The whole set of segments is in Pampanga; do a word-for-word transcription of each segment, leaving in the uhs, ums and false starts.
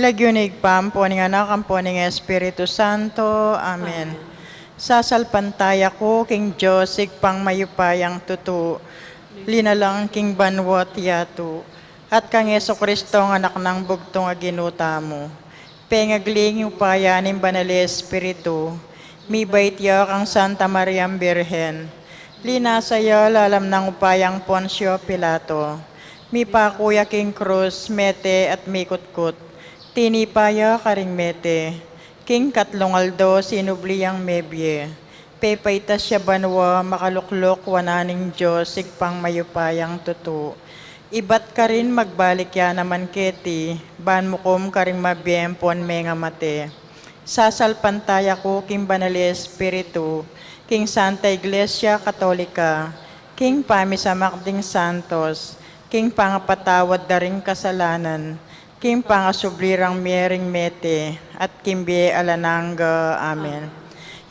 Lagyu ning Ibpa, ampo ning Anak, ampo ning Espiritu Santo. Amen. Amen. Sasalpantaya ku king Dios, Ibpang mayupayang tutu, linalang king banua at yatu, at kang Jesucristo, Anak nang bugtung a Ginu tamu. Pengagli king upaya ning Banal Espiritu, mibait ya kang Santa Mariang Birhen. Linasa ya lalam nang upayang Poncio Pilato. Mipaku ya king krus, mete at mikutkut. Tinipa ya karing mete. King katlung aldo sinubli yang mebie. Pepaitas ya banua, makalukluk wanan ning Dios, Ibpang mayupayang tutu. Ibat karin magbalik ya naman keti, ban mukum karing mabie ampon mengamate. Sasalpantaya ku king Banal Espiritu, king Santa Iglesia Katolika, king pamisamak ding santos, king pangapatawad da ring kasalanan, king pangasubli rang mie ring mete, at king bie alang angga. Amen.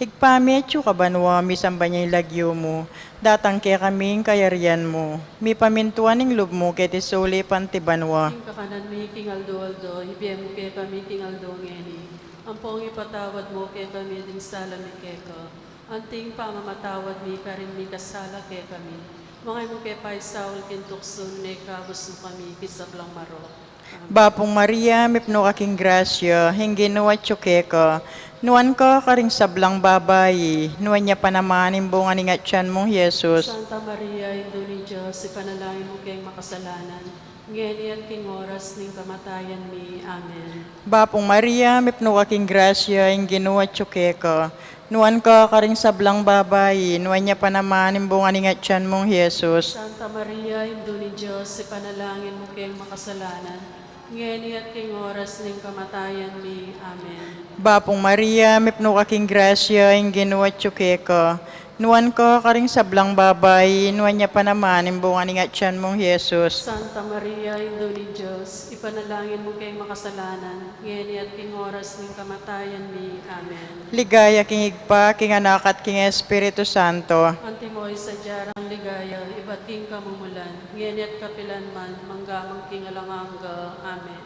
Ibpa mi, atsu ka banua, misamban ya ing lagyu mu, datang kekami ing kayarian mu, mipamintuan ing lub mu keti sulip anti banua. Ing kakanan mi king aldo-aldo, ibie mu kekami king aldo ngeni. Ampon ipatawad mu kekami ding sala mi keka, anti ing pamamatawad mi karing mikasala kekami. Manga e mu ke paisaul king tuksu, nune ikabus mu kami king sablang marok. Amen. Bapu Maria, mipnu ka king grasya, ing Ginu atyu keka. Nuan ka karing sablang babai, nuan ya pa naman ing bunga ning atyan mung Jesus. Santa Maria, Indu ning Dios, ipanalangin mu keng makasalanan, ngeni at king oras ning kamatayan mi. Amen. Bapu Maria, mipnu ka king grasya, ing Ginu atyu keka. Nuan ka karing sablang babai, nuan ya pa naman ing bunga ning atyan mung Jesus. Santa Maria, Indu ning Dios, ipanalangin mu keng makasalanan, ngeni at king oras ning kamatayan mi. Amen. Bapu Maria, mipnu ka king grasya, ing Ginu atyu keka. Nuan ka karing sablang babai, nuan ya pa naman ing bunga ning atyan mung Jesus. Santa Maria, Indu ning Dios, ipanalangin mu keng makasalanan, ngeni at king oras ning kamatayan mi. Amen. Ligaya king Ibpa, king Anak, at king Espiritu Santo. Antimo ing sadya rang ligaya, ibat king kamumulan, ngeni at kapilan man, mangga man king alang angga. Amen.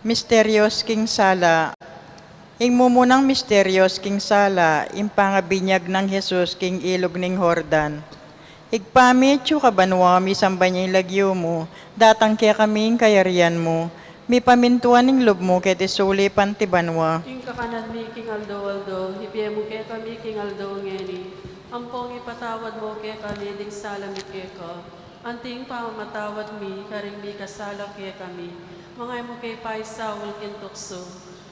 Misterios king sala. Ing mumunang misterios king sala, ing pangabinyag nang Jesus king ilug ning Jordan. Ibpa mi, atyu ka banua, misamban ya ing lagyu mu, datang kekami ing kayarian mu, mipamintuan ing lub mu keti sulip anti banua. Ing kakanan mi king aldo-aldo, ibie mu kekami king aldo ngeni. Ampon ipatawad mu kekami ding sala mi keka, anti ing pamamatawad mi karing mikasala kekami. Manga e mu ke paisaul king tuksu,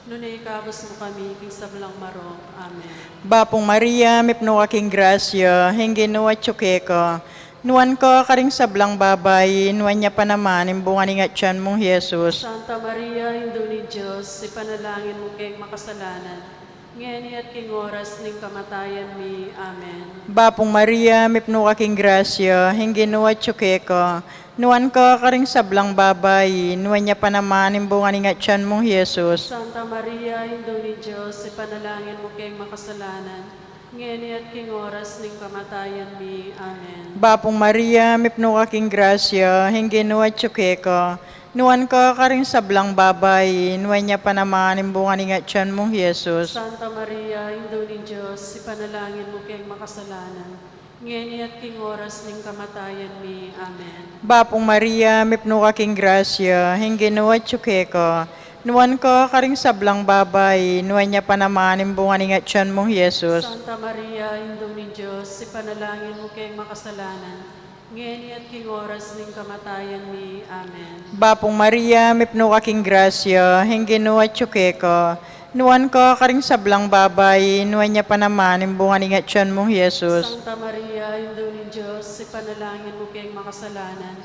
nune ikabus mu kami king sablang marok. Amen. Bapu Maria, mipnu ka king grasya, ing Ginu atyu keka. Nuan ka karing sablang babai, nuan ya pa naman ing bunga ning atyan mung Jesus. Santa Maria, Indu ning Dios, ipanalangin mu keng makasalanan, ngeni at king oras ning kamatayan mi. Amen. Bapu Maria, mipnu ka king grasya, ing Ginu atyu keka. Nuan ka karing sablang babai, nuan ya pa naman ing bunga ning atyan mung Jesus. Santa Maria, Indu ning Dios, ipanalangin mu keng makasalanan, ngeni at king oras ning kamatayan mi. Amen. Bapu Maria, mipnu ka king grasya, ing Ginu atyu keka. Nuan ka karing sablang babai, nuan ya pa naman ing bunga ning atyan mung Jesus. Santa Maria, Indu ning Dios, ipanalangin mu keng makasalanan, ngeni at king oras ning kamatayan mi. Amen. Bapu Maria, mipnu ka king grasya, ing Ginu atyu keka. Nuan ka karing sablang babai, nuan ya pa naman ing bunga ning atyan mung Jesus. Santa Maria, Indu ning Dios, ipanalangin mu keng makasalanan, ngeni at king oras ning kamatayan mi. Amen. Bapu Maria, mipnu ka king grasya, ing Ginu atyu keka. Nuan ka karing sablang babai, nuan ya pa naman ing bunga ning atyan mung Jesus. Santa Maria, Indu ning Dios, ipanalangin mu keng makasalanan,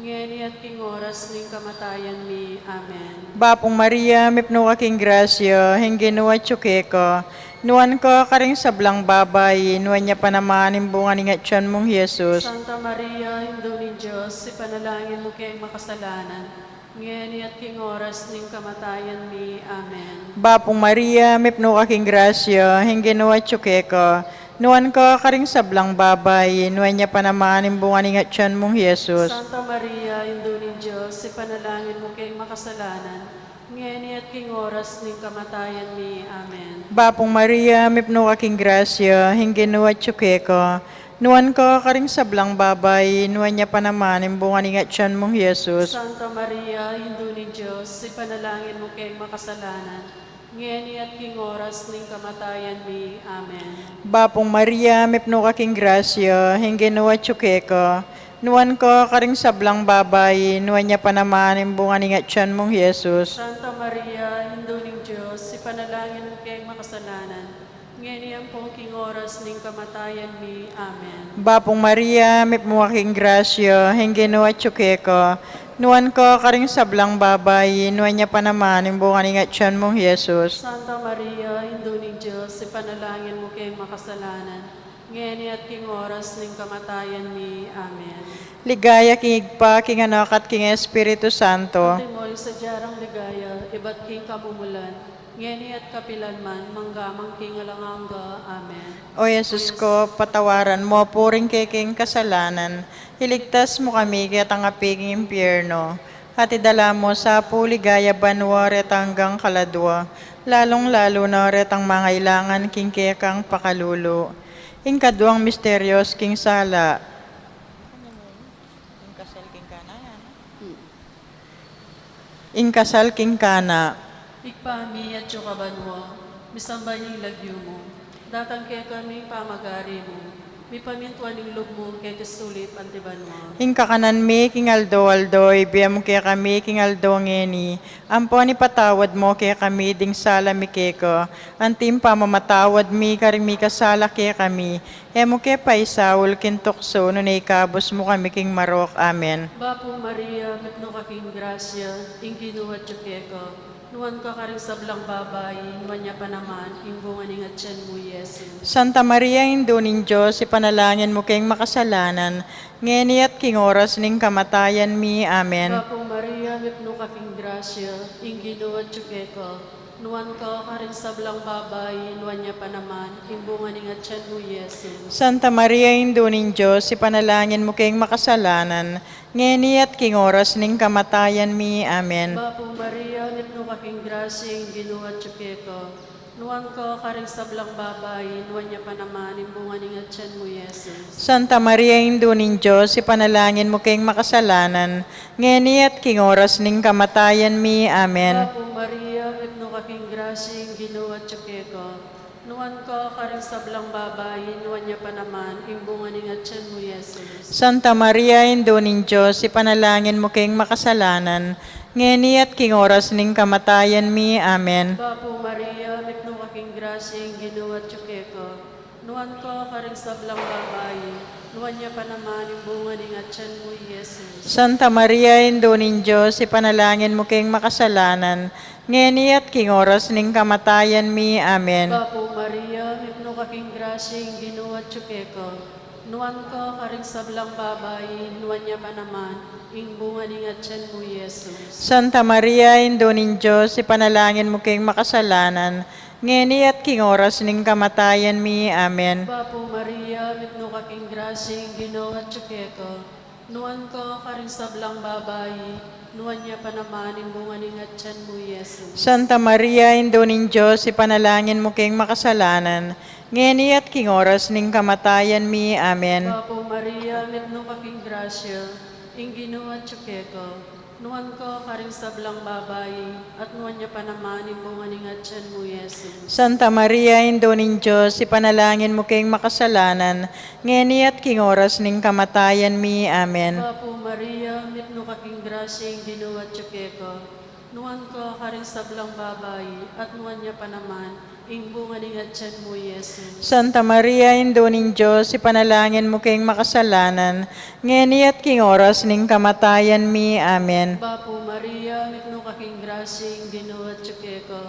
ngeni at king oras ning kamatayan mi. Amen. Bapu Maria, mipnu ka king grasya, ing Ginu atyu keka. Nuan ka karing sablang babai, nuan ya pa naman ing bunga ning atyan mung Jesus. Santa Maria, Indu ning Dios, ipanalangin mu keng makasalanan, ngeni at king oras ning kamatayan mi. Amen. Bapu Maria, mipnu ka king grasya, ing Ginu atyu keka. Nuan ka karing sablang babai, nuan ya pa naman ing bunga ning atyan mung Jesus. Santa Maria, Indu ning Dios, ipanalangin mu keng makasalanan, Ngeni at king oras ning kamatayan mi. Amen. Bapung Maria, mipnu ka king grasya, ing Ginu atyu keka. Nuan ka karing sablang babai, nuan ya pa naman ing bunga ning atyan mung Jesus. Santa Maria, Indu ning Dios, ipanalangin mu keng makasalanan, ngeni at king oras ning kamatayan mi. Amen. Bapung Maria, mipnu ka king grasya, ing Ginu atyu keka. Nuan ka karing sablang babai, nuan ya pa naman ing bunga ning atyan mung Jesus. Santa Maria, Indu ning Dios, ipanalangin mu keng makasalanan, ngeni ampong king oras ning kamatayan mi. Amen. Bapung Maria, mipnu ka king grasya, ing Ginu atyu keka. Nuan ka karing sablang babai, nuan ya pa naman ing bunga ning atyan mung Jesus. Santa Maria, Indu ning Dios, ipanalangin mu keng makasalanan, ngeni at king oras ning kamatayan mi. Amen. Ligaya king Ibpa, king Anak, at king Espiritu Santo. Antimo ing sadya rang ligaya, ibat king kamumulan, ngeni at kapilan man, mangga man king alang angga. Amen. O Jesus ko, patawaran mu pu ring kekeng kasalanan, iligtas mu kami ketang api king impyerno, at idala mu sa pu king ligaya banua retang anggang kaladua, lalung-lalu na retang mangailangan king kekang pakalulu. Ing kaduang misteryos king sala. Ing kasal king Kana, yan, no? Hmm. Ing kasal king Kana. Ibpa mi, atyu ka banua, misamban ya ing lagyu mu, datang kekami ing pamagari mu, mipamintuan ing lub mu keti sulip anti banua. Ing kakanan mi king aldo-aldo, ibie mu kekami king aldo ngeni, ampon ipatawad mu kekami ding sala mi keka, anti ing pamamatawad mi karing mikasala kekami, e mu ke paisaul king tuksu, nune ikabus mu kami king marok. Amen. Bapu Maria, mitmu ka king grasya, ing Ginu atyu keka. Nuan ka karing sablang babai, nuan ya pa naman ing bunga ning atyan mu, Jesus. Santa Maria, Indu ning Dios, ipanalangin mu keng makasalanan, ngeni at king oras ning kamatayan mi. Amen. Bapu Maria, mitmu ka king grasya, ing Ginu atyu keka. Nuan ka karing sablang babai, nuan ya pa naman ing bunga ning atyan mu, Jesus. Santa Maria, Indu ning Dios, ipanalangin mu keng makasalanan, ngeni at king oras ning kamatayan mi. Amen. Bapu Maria, mitmu ka king grasya, ing Ginu atyu keka. Nuan ka karing sablang babai, nuan ya pa naman ing bunga ning atyan mu, Jesus. Santa Maria, Indu ning Dios, ipanalangin mu keng makasalanan, ngeni at king oras ning kamatayan mi. Amen. Bapu Maria, mitmu ka king grasya, ing Ginu atyu keka. Nuan ka karing sablang babai, nuan ya pa naman ing bunga ning atyan mu, Jesus. Santa Maria, Indu ning Dios, ipanalangin mu keng makasalanan, ngeni at king oras ning kamatayan mi. Amen. Bapu Maria, mitmu ka king grasya, ing Ginu atyu keka. Nuan ka karing sablang babai, nuan ya pa naman ing bunga ning atyan mu, Jesus. Santa Maria, Indu ning Dios, ipanalangin mu keng makasalanan, ngeni at king oras ning kamatayan mi. Amen. Bapu Maria, mitmu ka king grasya, ing Ginu atyu keka. Nuan ka karing sablang babai, nuan ya pa naman ing bunga ning atyan mu, Jesus. Santa Maria, Indu ning Dios, ipanalangin mu keng makasalanan, ngeni at king oras ning kamatayan mi. Amen. Bapu Maria, mitmu ka king grasya, ing Ginu atyu keka. Nuan ka karing sablang babai, nuan ya pa naman ing bunga ning atyan mu, Jesus. Santa Maria, Indu ning Dios, ipanalangin mu keng makasalanan, ngeni at king oras ning kamatayan mi. Amen. Bapu Maria, mitmu ka king grasya, ing Ginu atyu keka. Nuan ka karing sablang babai, at nuan ya pa naman ing bunga ning atyan mu, Jesus. Santa Maria, Indu ning Dios, ipanalangin mu keng makasalanan, ngeni at king oras ning kamatayan mi. Amen. Bapu Maria, mitmu ka king grasya, ing Ginu atyu keka. Nuan ka karing sablang babai, at nuan ya pa naman ing bunga ning atyan mu, Jesus. Santa Maria, Indu ning Dios, ipanalangin mu keng makasalanan, ngeni at king oras ning kamatayan mi. Amen. Bapu Maria, mitmu ka king grasya, ing Ginu atyu keka.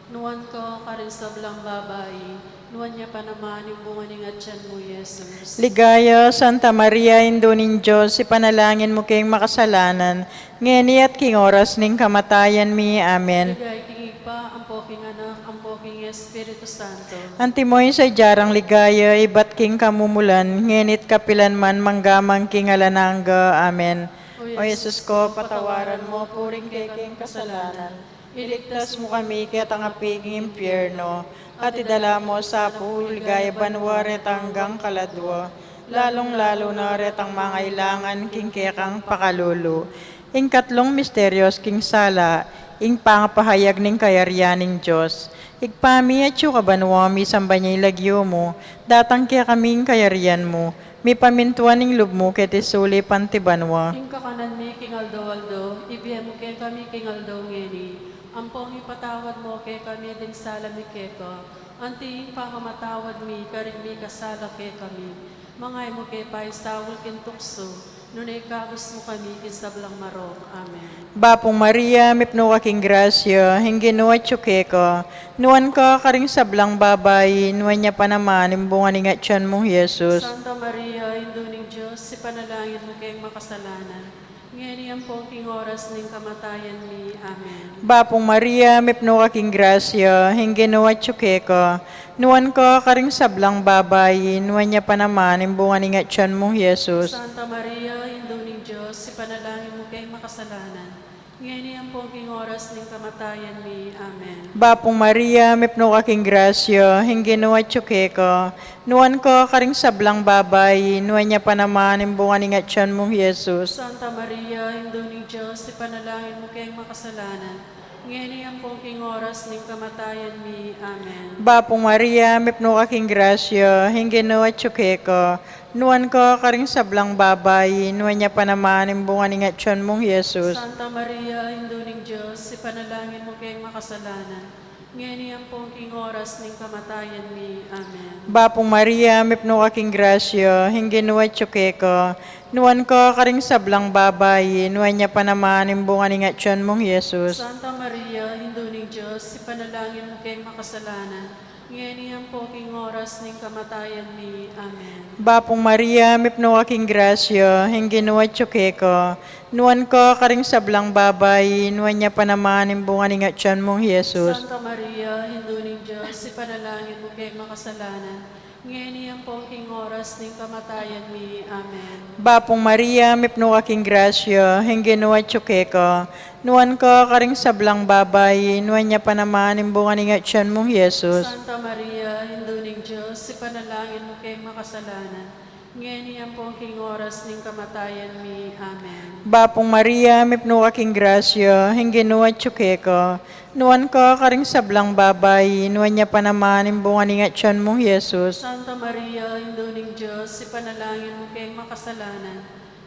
Nuan ka karing sablang babai, nuan ya pa naman ing bunga ning atyan mu, Jesus. Ligaya, Santa Maria, Indu ning Dios, ipanalangin mu keng makasalanan, ngeni at king oras ning kamatayan mi. Amen. Ligaya king Ibpa, ampo king Anak, ampo king Espiritu Santo. Antimo ing sadya rang ligaya, ibat king kamumulan, ngeni at kapilan man, mangga man king alang angga. Amen. O Jesus ko, patawaran mu pu ring kekeng kasalanan, Iligtas mu kami ketang api king impyerno, at idala mu sa pu king ligaya banua retang anggang kaladua, lalung-lalu na retang mangailangan king kekang pakalulu. Ing katlung misteryos king sala, ing pangapahayag ning kayarian ning Dios. Ibpa mi, atsu ka banua, misamban ya ing lagyu mu, datang kekami ing kayarian mu, mipamintuan ing lub mu keti sulip anti banua. Ing kakanan mi king aldo-aldo, ibie mu kekami king aldo ngeni. Ampon ipatawad mu kekami ding sala mi keka, anti ing pamamatawad mi karing mikasala kekami. Manga e mu ke paisaul king tuksu, nune ikabus mu kami king sablang marok. Amen. Bapu Maria, mipnu ka king grasya, ing Ginu atyu keka, nuan ka karing sablang babai, nuan ya pa naman ing bunga ning atyan mung Jesus. Santa Maria, Indu ning Dios, ipanalangin mu keng makasalanan, ngeni ampon king oras ning kamatayan mi. Amen. Bapu Maria, mipnu ka king grasya, ing Ginu atyu keka, nuan ka karing sablang babai, nuan ya pa naman ing bunga ning atyan mung Jesus. Santa Maria, Indu ning Dios, ipanalangin mu keng makasalanan, ngeni ampon king oras ning kamatayan mi. Amen. Bapu Maria, mipnu ka king grasya, ing Ginu atyu keka, nuan ka karing sablang babai, nuan ya pa naman ing bunga ning atyan mung Jesus. Santa Maria, Indu ning Dios, ipanalangin mu keng makasalanan, ngeni ampon king oras ning kamatayan mi. Amen. Bapu Maria, mipnu ka king grasya, ing Ginu atyu keka, nuan ka karing sablang babai, nuan ya pa naman ing bunga ning atyan mung Jesus. Santa Maria, Indu ning Dios, ipanalangin mu keng makasalanan, ngeni ampon king oras ning kamatayan mi. Amen. Bapu Maria, mipnu ka king grasya, ing Ginu atyu keka, nuan ka karing sablang babai, nuan ya pa naman ing bunga ning atyan mung Jesus. Santa Maria, Indu ning Dios, ipanalangin mu keng makasalanan, ngeni ampon king oras ning kamatayan mi. Amen. Bapu Maria, mipnu ka king grasya, ing Ginu atyu keka, nuan ka karing sablang babai, nuan ya pa naman ing bunga ning atyan mung Jesus. Santa Maria, Indu ning Dios, ipanalangin mu keng makasalanan, ngeni ampon king oras ning kamatayan mi. Amen. Bapu Maria, mipnu ka king grasya, ing Ginu atyu keka, nuan ka karing sablang babai, nuan ya pa naman ing bunga ning atyan mung Jesus. Santa Maria, Indu ning Dios, ipanalangin mu keng makasalanan, ngeni ampon king oras ning kamatayan mi. Amen. Bapu Maria, mipnu ka king grasya, ing Ginu atyu keka, nuan ka karing sablang babai, nuan ya pa naman ing bunga ning atyan mung Jesus. Santa Maria, Indu ning Dios, ipanalangin mu keng makasalanan,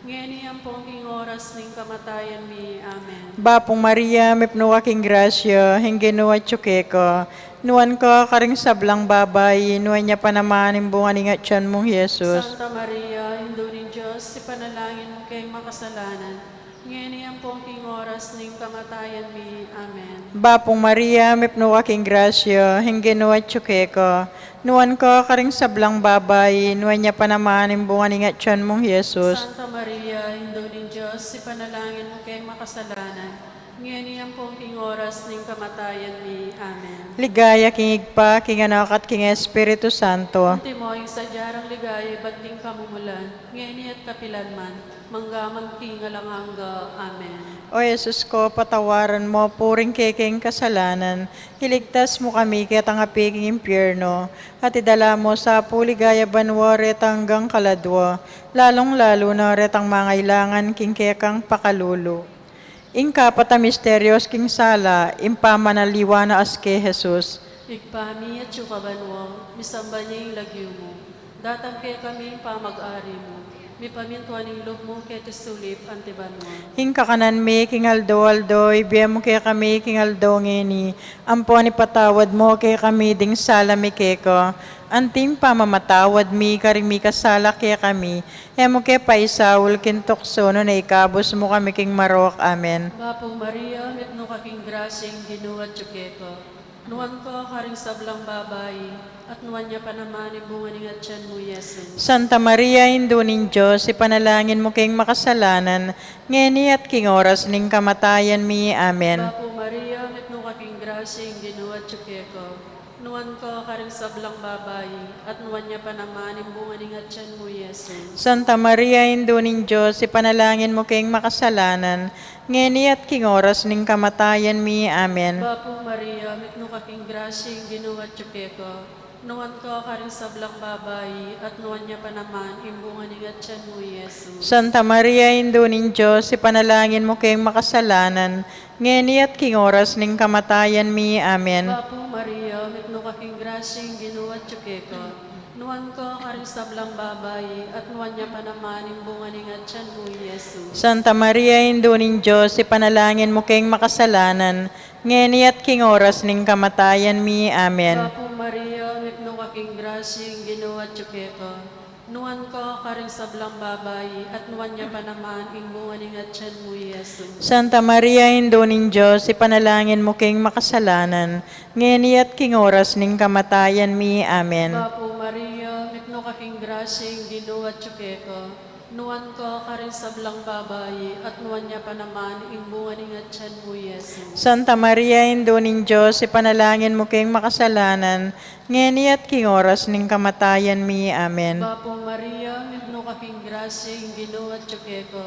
ngeni ampon king oras ning kamatayan mi. Amen. Bapu Maria, mipnu ka king grasya, ing Ginu atyu keka, nuan ka karing sablang babai, nuan ya pa naman ing bunga ning atyan mung Jesus. Santa Maria, Indu ning Dios, ipanalangin mu keng makasalanan, ngeni ampon king oras ning kamatayan mi. Amen. Bapu Maria, mipnu ka king grasya, ing Ginu atyu keka, nuan ka karing sablang babai, nuan ya pa naman ing bunga ning atyan mung Jesus. Santa Maria, Indu ning Dios, ipanalangin mu keng makasalanan, ngeni ampon king oras ning kamatayan mi. Amen. Ligaya king Ibpa, king Anak, at king Espiritu Santo. Antimo ing sadya rang ligaya ibat king kamumulan, ngeni at kapilan man, mangga man king alang angga. Amen. O Jesus ko, patawaran mu pu ring kekeng kasalanan, iligtas mu kami ketang api king impyerno, at idala mu sa pu king ligaya banua retang anggang kaladua, lalung-lalu na retang mangailangan king kekang pakalulu. Ing kapat a misteryos king sala, ing pamanaliwa na aske Jesus. Ibpa mi, atyu ka banua, misamban ya ing lagyu mu, datang kekami ing pamag-ari mu, mipamintuan ing lub mu keti sulip anti banua. Ing kakanan mi king aldo-aldo, ibie mu kekami king aldo ngeni, ampon ipatawad mu kekami ding sala mi keka, anti ing pamamatawad mi karing mikasala kekami, e mu ke paisaul king tuksu, nune ikabus mu kami king marok. Amen. Bapu Maria, mipnu ka king grasya, ing Ginu atyu keka, nuan ka karing sablang babai, at nuan ya pa naman ing bunga ning atyan mu, Jesus. Santa Maria, Indu ning Dios, ipanalangin mu keng makasalanan, ngeni at king oras ning kamatayan mi. Amen. Bapu Maria, mipnu ka king grasya, ing Ginu atyu keka, Nuan ka karing sablang babai, at nuan ya pa naman ing bunga ning atian mu, Jesus. Santa Maria, Indu ning Dios, ipanalangin mu keng makasalanan, ngeni at king oras ning kamatayan mi. Amen. Bapu Maria, mitmu ka king grasya, ing Ginu atyu keka. Nuan ka karing sablang babai, at nuan ya pa naman ing bunga ning atian mu, Jesus. Santa Maria, Indu ning Dios, ipanalangin mu keng makasalanan, ngeni at king oras ning kamatayan mi. Amen. Bapu Maria, mitmu ka king grasya, ing Ginu atyu keka. Nuan ka karing sablang babai, at nuan ya pa naman ing bunga ning atian mu, Jesus. Santa Maria, Indu ning Dios, ipanalangin mu keng makasalanan, ngeni at king oras ning kamatayan mi. Amen. Bapu Maria, mitmu ka king grasya, ing Ginu atyu keka. Nuan ka karing sablang babai, at nuan ya pa naman ing bunga ning atian mu, Jesus. Santa Maria, Indu ning Dios, ipanalangin mu keng makasalanan, ngeni at king oras ning kamatayan mi. Amen. Bapu Maria, mitmu ka king grasya, ing Ginu atyu keka. Nuan ka karing sablang babai, at nuan ya pa naman ing bunga ning atian mu, Jesus. Santa Maria, Indu ning Dios, ipanalangin mu keng makasalanan, ngeni at king oras ning kamatayan mi. Amen. Bapu Maria, mitmu ka king grasya, ing Ginu atyu keka.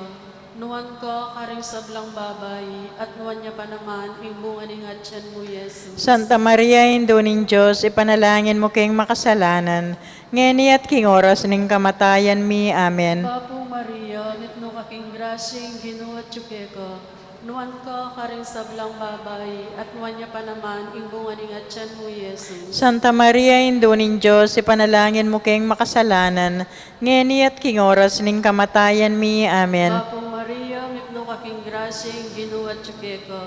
Nuan ka karing sablang babai, at nuan ya pa naman ing bunga ning atian mu, Jesus. Santa Maria, Indu ning Dios, ipanalangin mu keng makasalanan, ngeni at king oras ning kamatayan mi. Amen. Bapu Maria, mitmu ka king grasya, ing Ginu atyu keka. Nuan ka karing sablang babai, at nuan ya pa naman ing bunga ning atian mu, Jesus. Santa Maria, Indu ning Dios, ipanalangin mu keng makasalanan, ngeni at king oras ning kamatayan mi. Amen. Bapu Maria, mitmu ka king grasya, ing Ginu atyu keka.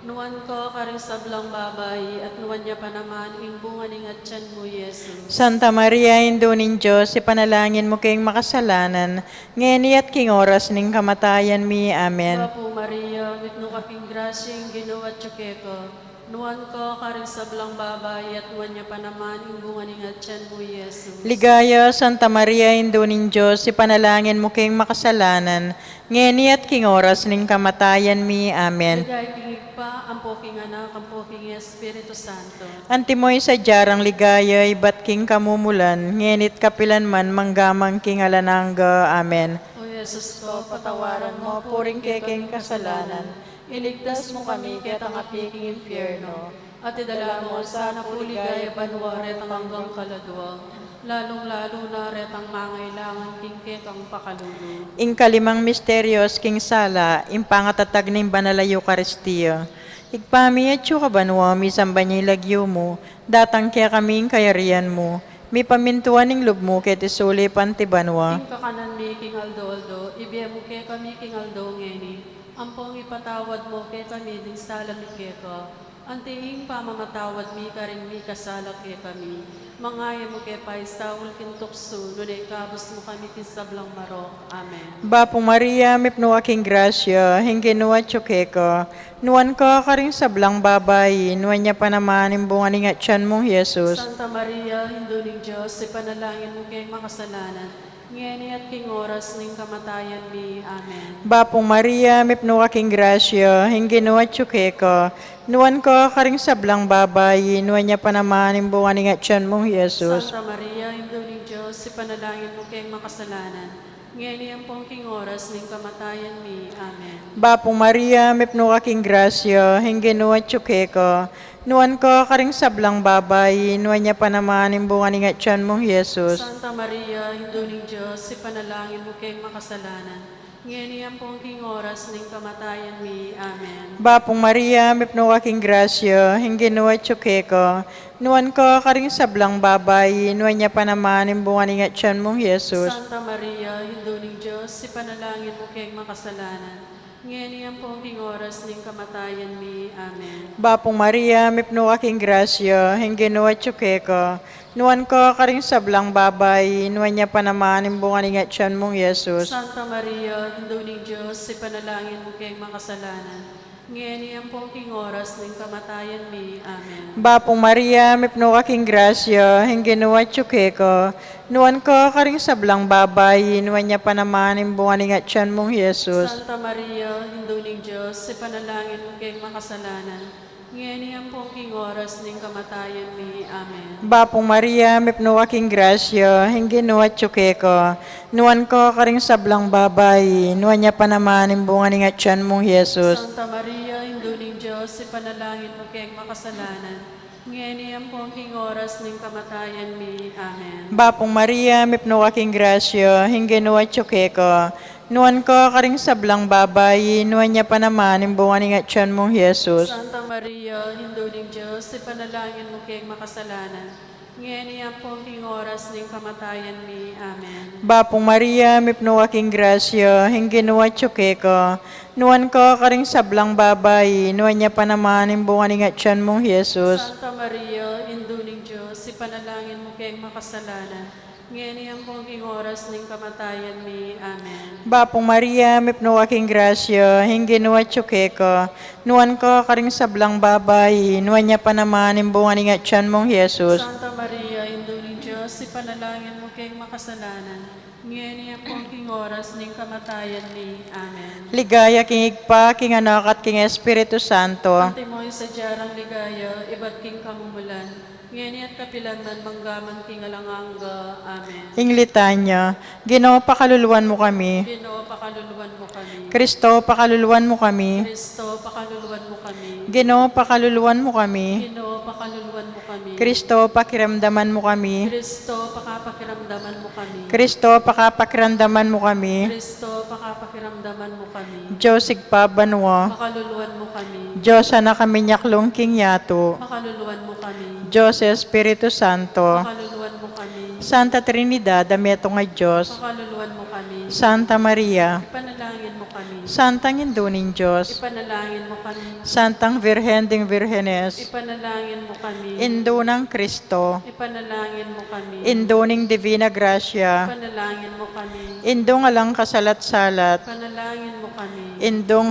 Nuan ka karing sablang babai, at nuan ya pa naman ing bunga ning atian mu, Jesus. Santa Maria, Indu ning Dios, ipanalangin mu keng makasalanan, ngeni at king oras ning kamatayan mi. Amen. Bapu Maria, mitmu ka king grasya, ing Ginu atyu keka. Nuan ka karing sablang babai, at nuan ya pa naman ing bunga ning atian mu, Jesus. Ligaya, Santa Maria, Indu ning Dios, ipanalangin mu keng makasalanan, ngeni at king oras ning kamatayan mi. Amen. Ligaya king Ibpa, ampo king Anak, ampo king Espiritu Santo. Antimo ing sadya rang ligaya, ibat king kamumulan, ngeni't kapilan man, mangga man king alang angga. Amen. O Jesus ko, patawaran mu pu ring kekeng kasalanan, iligtas mu kami ketang api king impyerno, at idala mu sana pu king ligaya banua retang anggang kaladua, lalung-lalu na retang mangailangan king kekang pakalulu. Ing kalimang misterios king sala, ing pangatatag ning banal a Eukaristia. Ibpa mi, atsu ka banua, misamban ya ing lagyu mu, datang kekami ing kayarian mu, mipamintuan ing lub mu keti sulip anti banua. Ing kakanan mi king aldo-aldo, ibie mu kekami king aldo ngeni, ampong ipatawad mu kekami ding sala mi keka, anti ing pamamatawad mi karing mikasala kekami. Manga e mu ke paisaul king tuksu, nune ikabus mu kami king sablang marok. Amen. Bapu Maria, mipnu ka king grasya, ing Ginu atyu keka. Nuan ka karing sablang babai, nuan ya pa naman ing bunga ning atyan mung Jesus. Santa Maria, Indu ning Dios, ipanalangin mu keng makasalanan, ngeni at king oras ning kamatayan mi. Amen. Bapu Maria, mipnu ka king grasya, ing Ginu atyu keka. Nuan ka karing sablang babai, nuan ya pa naman ing bunga ning atyan mung Jesus. Santa Maria, Indu ning Dios, ipanalangin mu keng makasalanan, ngeni ampong king oras ning kamatayan mi. Amen. Bapu Maria, mipnu ka king grasya, ing Ginu atyu keka. Nuan ka karing sablang babai, nuan ya pa naman ing bunga ning atyan mung Jesus. Santa Maria, Indu ning Dios, ipanalangin mu keng makasalanan, ngeni ampong king oras ning kamatayan mi. Amen. Bapu Maria, mipnu ka king grasya, ing Ginu atyu keka. Nuan ka karing sablang babai, nuan ya pa naman ing bunga ning atyan mung Jesus. Santa Maria, Indu ning Dios, ipanalangin mu keng makasalanan, ngeni ampong king oras ning kamatayan mi. Amen. Bapu Maria, mipnu ka king grasya, ing Ginu atyu keka. Nuan ka karing sablang babai, nuan ya pa naman ing bunga ning atyan mung Jesus. Santa Maria, Indu ning Dios, ipanalangin mu keng makasalanan, ngeni ampong king oras ning kamatayan mi. Amen. Bapu Maria, mipnu ka king grasya, ing Ginu atyu keka. Nuan ka karing sablang babai, nuan ya pa naman ing bunga ning atyan mung Jesus. Santa Maria, Indu ning Dios, ipanalangin mu keng makasalanan, Ngeni ampon king oras ning kamatayan mi. Amen. Bapu Maria, mipnu ka king grasya, ing Ginu atyu keka. Nuan ka karing sablang babai, nuan ya pa naman ing bunga ning atyan mung Jesus. Santa Maria, Indu ning Dios, ipanalangin mu keng makasalanan, ngeni ampon king oras ning kamatayan mi. Amen. Bapu Maria, mipnu ka king grasya, ing Ginu atyu keka. Nuan ka karing sablang babai, nuan ya pa naman ing bunga ning atyan mung Jesus. Santa Maria, Indu ning Dios, ipanalangin mu keng makasalanan, ngeni ampon king oras ning kamatayan mi. Amen. Bapu Maria, mipnu ka king grasya, ing Ginu atyu keka. Nuan ka karing sablang babai, nuan ya pa naman ing bunga ning atyan mung Jesus. Santa Maria, Indu ning Dios, ipanalangin mu keng makasalanan, ngeni ampon king oras ning kamatayan mi. Amen. Bapu Maria, mipnu ka king grasya, ing Ginu atyu keka. Nuan ka karing sablang babai, nuan ya pa naman ing bunga ning atyan mung Jesus. Santa Maria, Indu ning Dios, ipanalangin mu keng makasalanan, ngeni ampon king oras ning kamatayan mi. Amen. Ligaya king Ibpa, king Anak, at king Espiritu Santo. Antimo ing sadya rang ligaya ibat king kamumulan, ngeni at kapilan man, mangga man king alang angga. Amen. Ing litanya. Ginu, pakaluluan mu kami. Ginu, pakaluluan mu kami. Kristo, pakaluluan mu kami. Kristo, pakaluluan mu kami. Ginu, pakaluluan mu kami. Ginu, pakaluluan mu kami. Kristo, pakiramdaman mu kami. Kristo, pakapakiramdaman mu kami. Kristo, pakapakiramdaman mu kami. Kristo, pakapakiramdaman mu kami. Dios Ibpa banua. Pakaluluan mu kami. Dios Anak a minyaklung king yatu. Pakaluluan mu kami. Dios Espiritu Santo. Pakaluluan mu kami. Santa Trinidad a metung a Dios. Pakaluluan mu kami. Santa Maria. Ipanalangin mu kami. Santang Indu ning Dios. Ipanalangin mu kami. Santang Virgen ding Virgenes. Ipanalangin mu kami. Indu nang Kristo. Ipanalangin mu kami. Indu ning Divina Gracia. Ipanalangin mu kami. Indung alang kasalat-salat. Ipanalangin mu kami. Indung,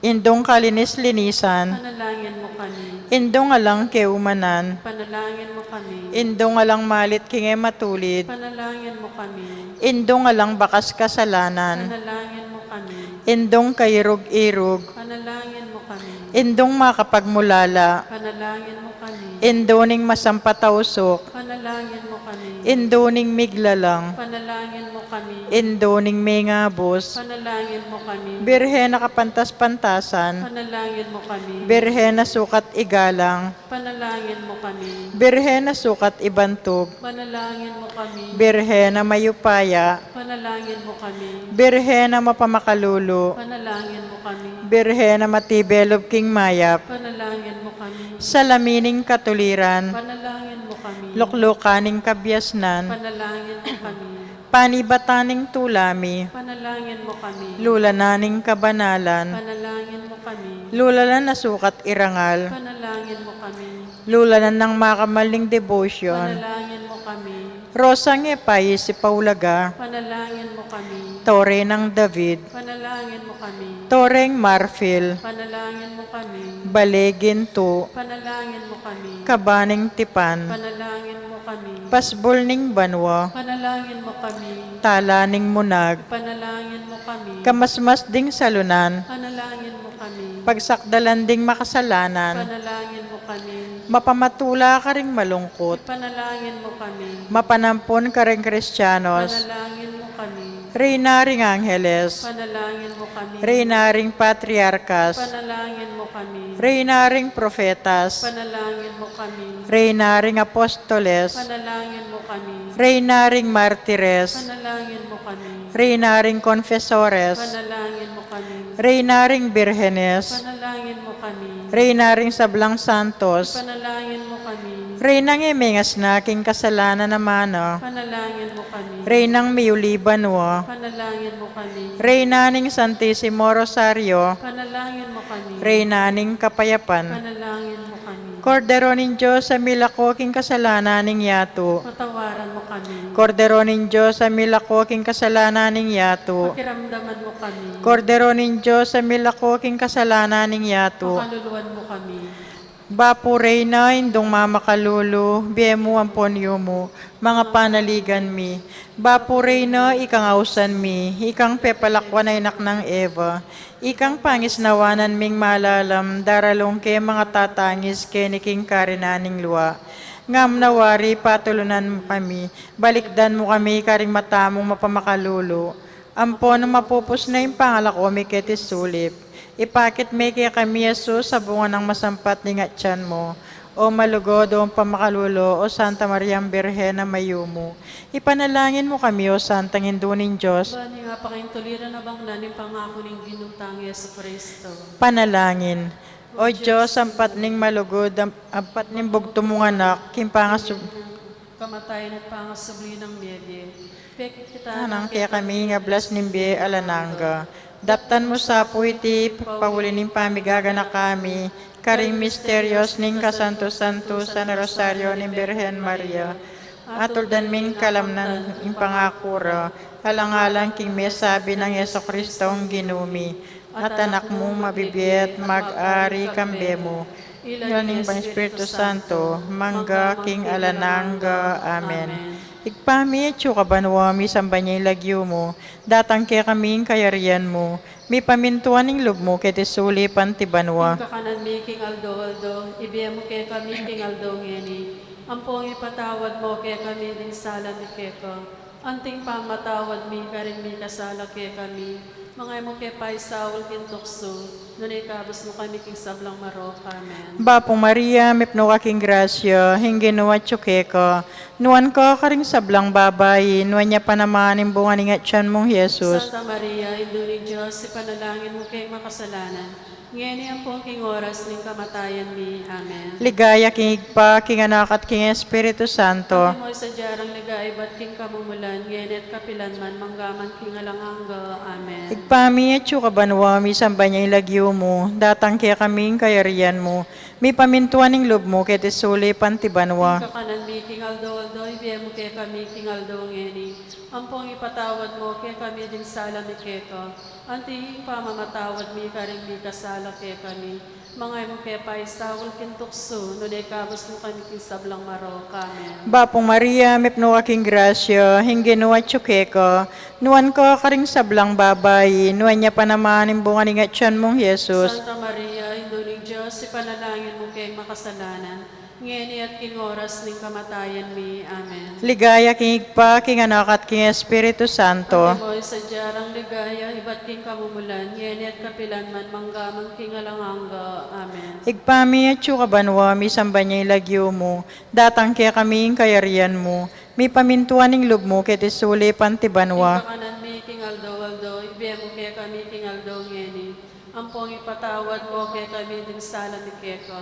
indung kalinis-linisan. Ipanalangin mu kami. Indung alang keumanan. Ipanalangin mu kami. Indung alang malit king e matulid. Ipanalangin mu kami. Indung alang bakas kasalanan. Ipanalangin mu kami. Indung kairug-irug. Ipanalangin mu kami. Indung makapagmulala. Ipanalangin mu kami. Indu ning masampat a usuk. Ipanalangin mu kami. Indu ning miglalang. Ipanalangin mu kami. Indu ning mengabus. Ipanalangin mu kami. Birhen a kapantas-pantasan. Ipanalangin mu kami. Birhen a sukat igalang. Ipanalangin mu kami. Birhen a sukat ibantug. Ipanalangin mu kami. Birhen a mayupaya. Ipanalangin mu kami. Birhen a mapamakalulu. Ipanalangin mu kami. Birhen a matibe lub king mayap. Ipanalangin mu kami. Salamin ning katuliran. Ipanalangin mu kami. Luklukan ning kabiasnan. Ipanalangin mu kami. Panibatan ning tula mi. Ipanalangin mu kami. Lulanan ning kabanalan. Ipanalangin mu kami. Lulanan a sukat irangal. Ipanalangin mu kami. Lulanan nang makamal ning debosyon. Ipanalangin mu kami. Rosang e paisipaulaga. Ipanalangin mu kami. Tore nang David. Ipanalangin mu kami. Toreng marfil. Ipanalangin mu kami. Bale gintu. Ipanalangin mu kami. Kaba ning tipan. Ipanalangin mu kami. Pasbul ning banua. Ipanalangin mu kami. Tala ning munag. Ipanalangin mu kami. Kamasmas ding salunan. Ipanalangin mu kami. Pagsakdalan ding makasalanan. Ipanalangin mu kami. Mapamatula karing malungkut. Ipanalangin mu kami. Mapanampun karing Kristianos. Ipanalangin mu kami. Reyna ring Angeles. Ipanalangin mu kami. Reyna ring Patriarkas. Ipanalangin mu kami. Reyna ring Profetas. Ipanalangin mu kami. Reyna ring Apostoles. Ipanalangin mu kami. Reyna ring Martires. Ipanalangin mu kami. Reyna ring Konfesores. Ipanalangin mu kami. Reyna ring Birhenes. Ipanalangin mu kami. Reyna ring sablang santos. Ipanalangin mu kami. Reynang e mengasna king kasalanan a mana. Ipanalangin mu kami. Reynang miyuli banua. Ipanalangin mu kami. Reyna ning Santisimo Rosario. Ipanalangin mu kami. Reyna ning kapayapan. Ipanalangin mu kami. Kordero ning Dios a milako king kasalanan ning yatu. Patawaran mu kami. Kordero ning Dios a milako king kasalanan ning yatu. Pakiramdaman mu kami. Kordero ning Dios a milako king kasalanan ning yatu. Pakaluluan mu kami. Bapu Reyna, Indung mamakalulu, bie mu ampon yumu, mga panaligan mi. Bapu Reyna, ikang ausan mi, ikang pepalakwan a Anak nang Eva, ikang pangisnawanan ming malalam, daralung ke mangatatangis keni king karinan ning lua. Ngam na wari patulunan mu kami, balikdan mu kami karing mata mung mapamakalulu. Ampon nung mapupus na ing pangalako mi keti sulip, ipakit me kekami i Jesus a bunga nang masampat ning atyan mu. O malugud, o pamakalulu, o Santa Mariang Birhen a mayumu, ipanalangin mu kami, o Santang Indu ning Dios. Ban ing apakintuliran a bangnan ning pangaku ning Ginung tang Jesucristo. Panalangin. O Dios, ampat ning malugud, am-, ampat ning bugtu mung Anak, king pangasub- kamatayan at pangasubli nang mebie. Pekit kita nang kekami ing ablas ning bie alang angga. Daptan mu sa pu iti pauli ning pamigaganaka mi karing misterios ning kasantu-santusan a Rosario ning Birhen Maria. Atuldan ming kalamnan ing pangaku ra, alang-alang king mesabi nang Jesucristong Ginu mi, at Anak mung mabibie at mag-ari kambe mu, ila ning Espiritu Santo, mangga king alang angga. Amen. Ibpa mi, atsu ka banua, misamban ya ing lagyu mu, datang kekami ing kayarian mu, mipamintuan ing lub mu keti sulip anti banua. Ing kakanan mi king aldo-aldo, ibie mu kekami king aldo ngeni. Ampong ipatawad mu kekami ding sala mi keka, anting pamamatawad mi karing mikasala kekami. Manga e mu ke paisaul king tuksu, nune ikabus mu kami king sablang marok. Amen. Bapu Maria, mipnu ka king grasya, ing Ginu atsu keka, nuan ka karing sablang babai, nuan ya pa naman ing bunga ning atyan mung Jesus. Santa Maria, Indu ning Dios, ipanalangin mu keng makasalanan, ngeni ampong king oras ning kamatayan mi. Amen. Ligaya king Ibpa, king Anak, at king Espiritu Santo. Antimo ing sadya rang ligaya ibat king kamumulan, ngeni at kapilan man, mangga man king alang angga. Amen. Ibpa mi, atsu ka banua, misamban ya ing lagyu mu, datang kekami ing kayarian mu, mipamintuan ing lub mu keti sulip anti banua. Ing kakanan mi king aldo-aldo, ibie mu kekami king aldo ngeni. Ampong ipatawad mu kekami ding sala mi keka, anti ing pamamatawad mi karing mikasala kekami. Manga e mu ke paisaul king tuksu, nune ikabus mu kami king sablang marok. Amen. Bapu Maria, mipnu ka king grasya, ing Ginu atsu keka, nuan ka karing sablang babai, nuan ya pa naman ing bunga ning atyan mung Jesus. Santa Maria, Indu ning Dios, ipanalangin mu keng makasalanan, ngeni at king oras ning kamatayan mi. Amen. Ligaya king Ibpa, king Anak, at king Espiritu Santo. Antimo ing sadya rang ligaya ibat king kamumulan, ngeni at kapilan man, mangga man king alang angga. Amen. Ibpa mi, atsu ka banua, misamban ya ing lagyu mu, datang kekami ing kayarian mu, mipamintuan ing lub mu keti sulip anti banua. Ing kakanan mi king aldo-aldo, ibie mu kekami king aldo ngeni. Ampong ipatawad mu kekami ding sala mi keka,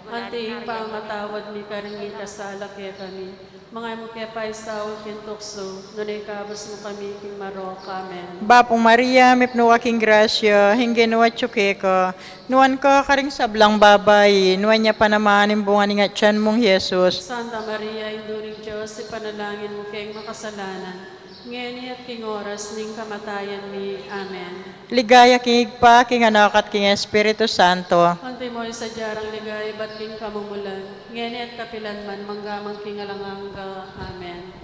anti ing pamamatawad mi karing mikasala kekami. Manga e mu ke paisaul king tuksu, nune ikabus mu kami king marok. Amen. Bapu Maria, mipnu ka king grasya, ing Ginu atsu keka, nuan ka karing sablang babai, nuan ya pa naman ing bunga ning atyan mung Jesus. Santa Maria, Indu ning Dios, ipanalangin mu keng makasalanan, ngeni at king oras ning kamatayan mi. Amen. Ligaya king Ibpa, king Anak, at king Espiritu Santo. Antimo ing sadya rang ligaya ibat king kamumulan, ngeni at kapilan man, mangga man king alang angga. Amen.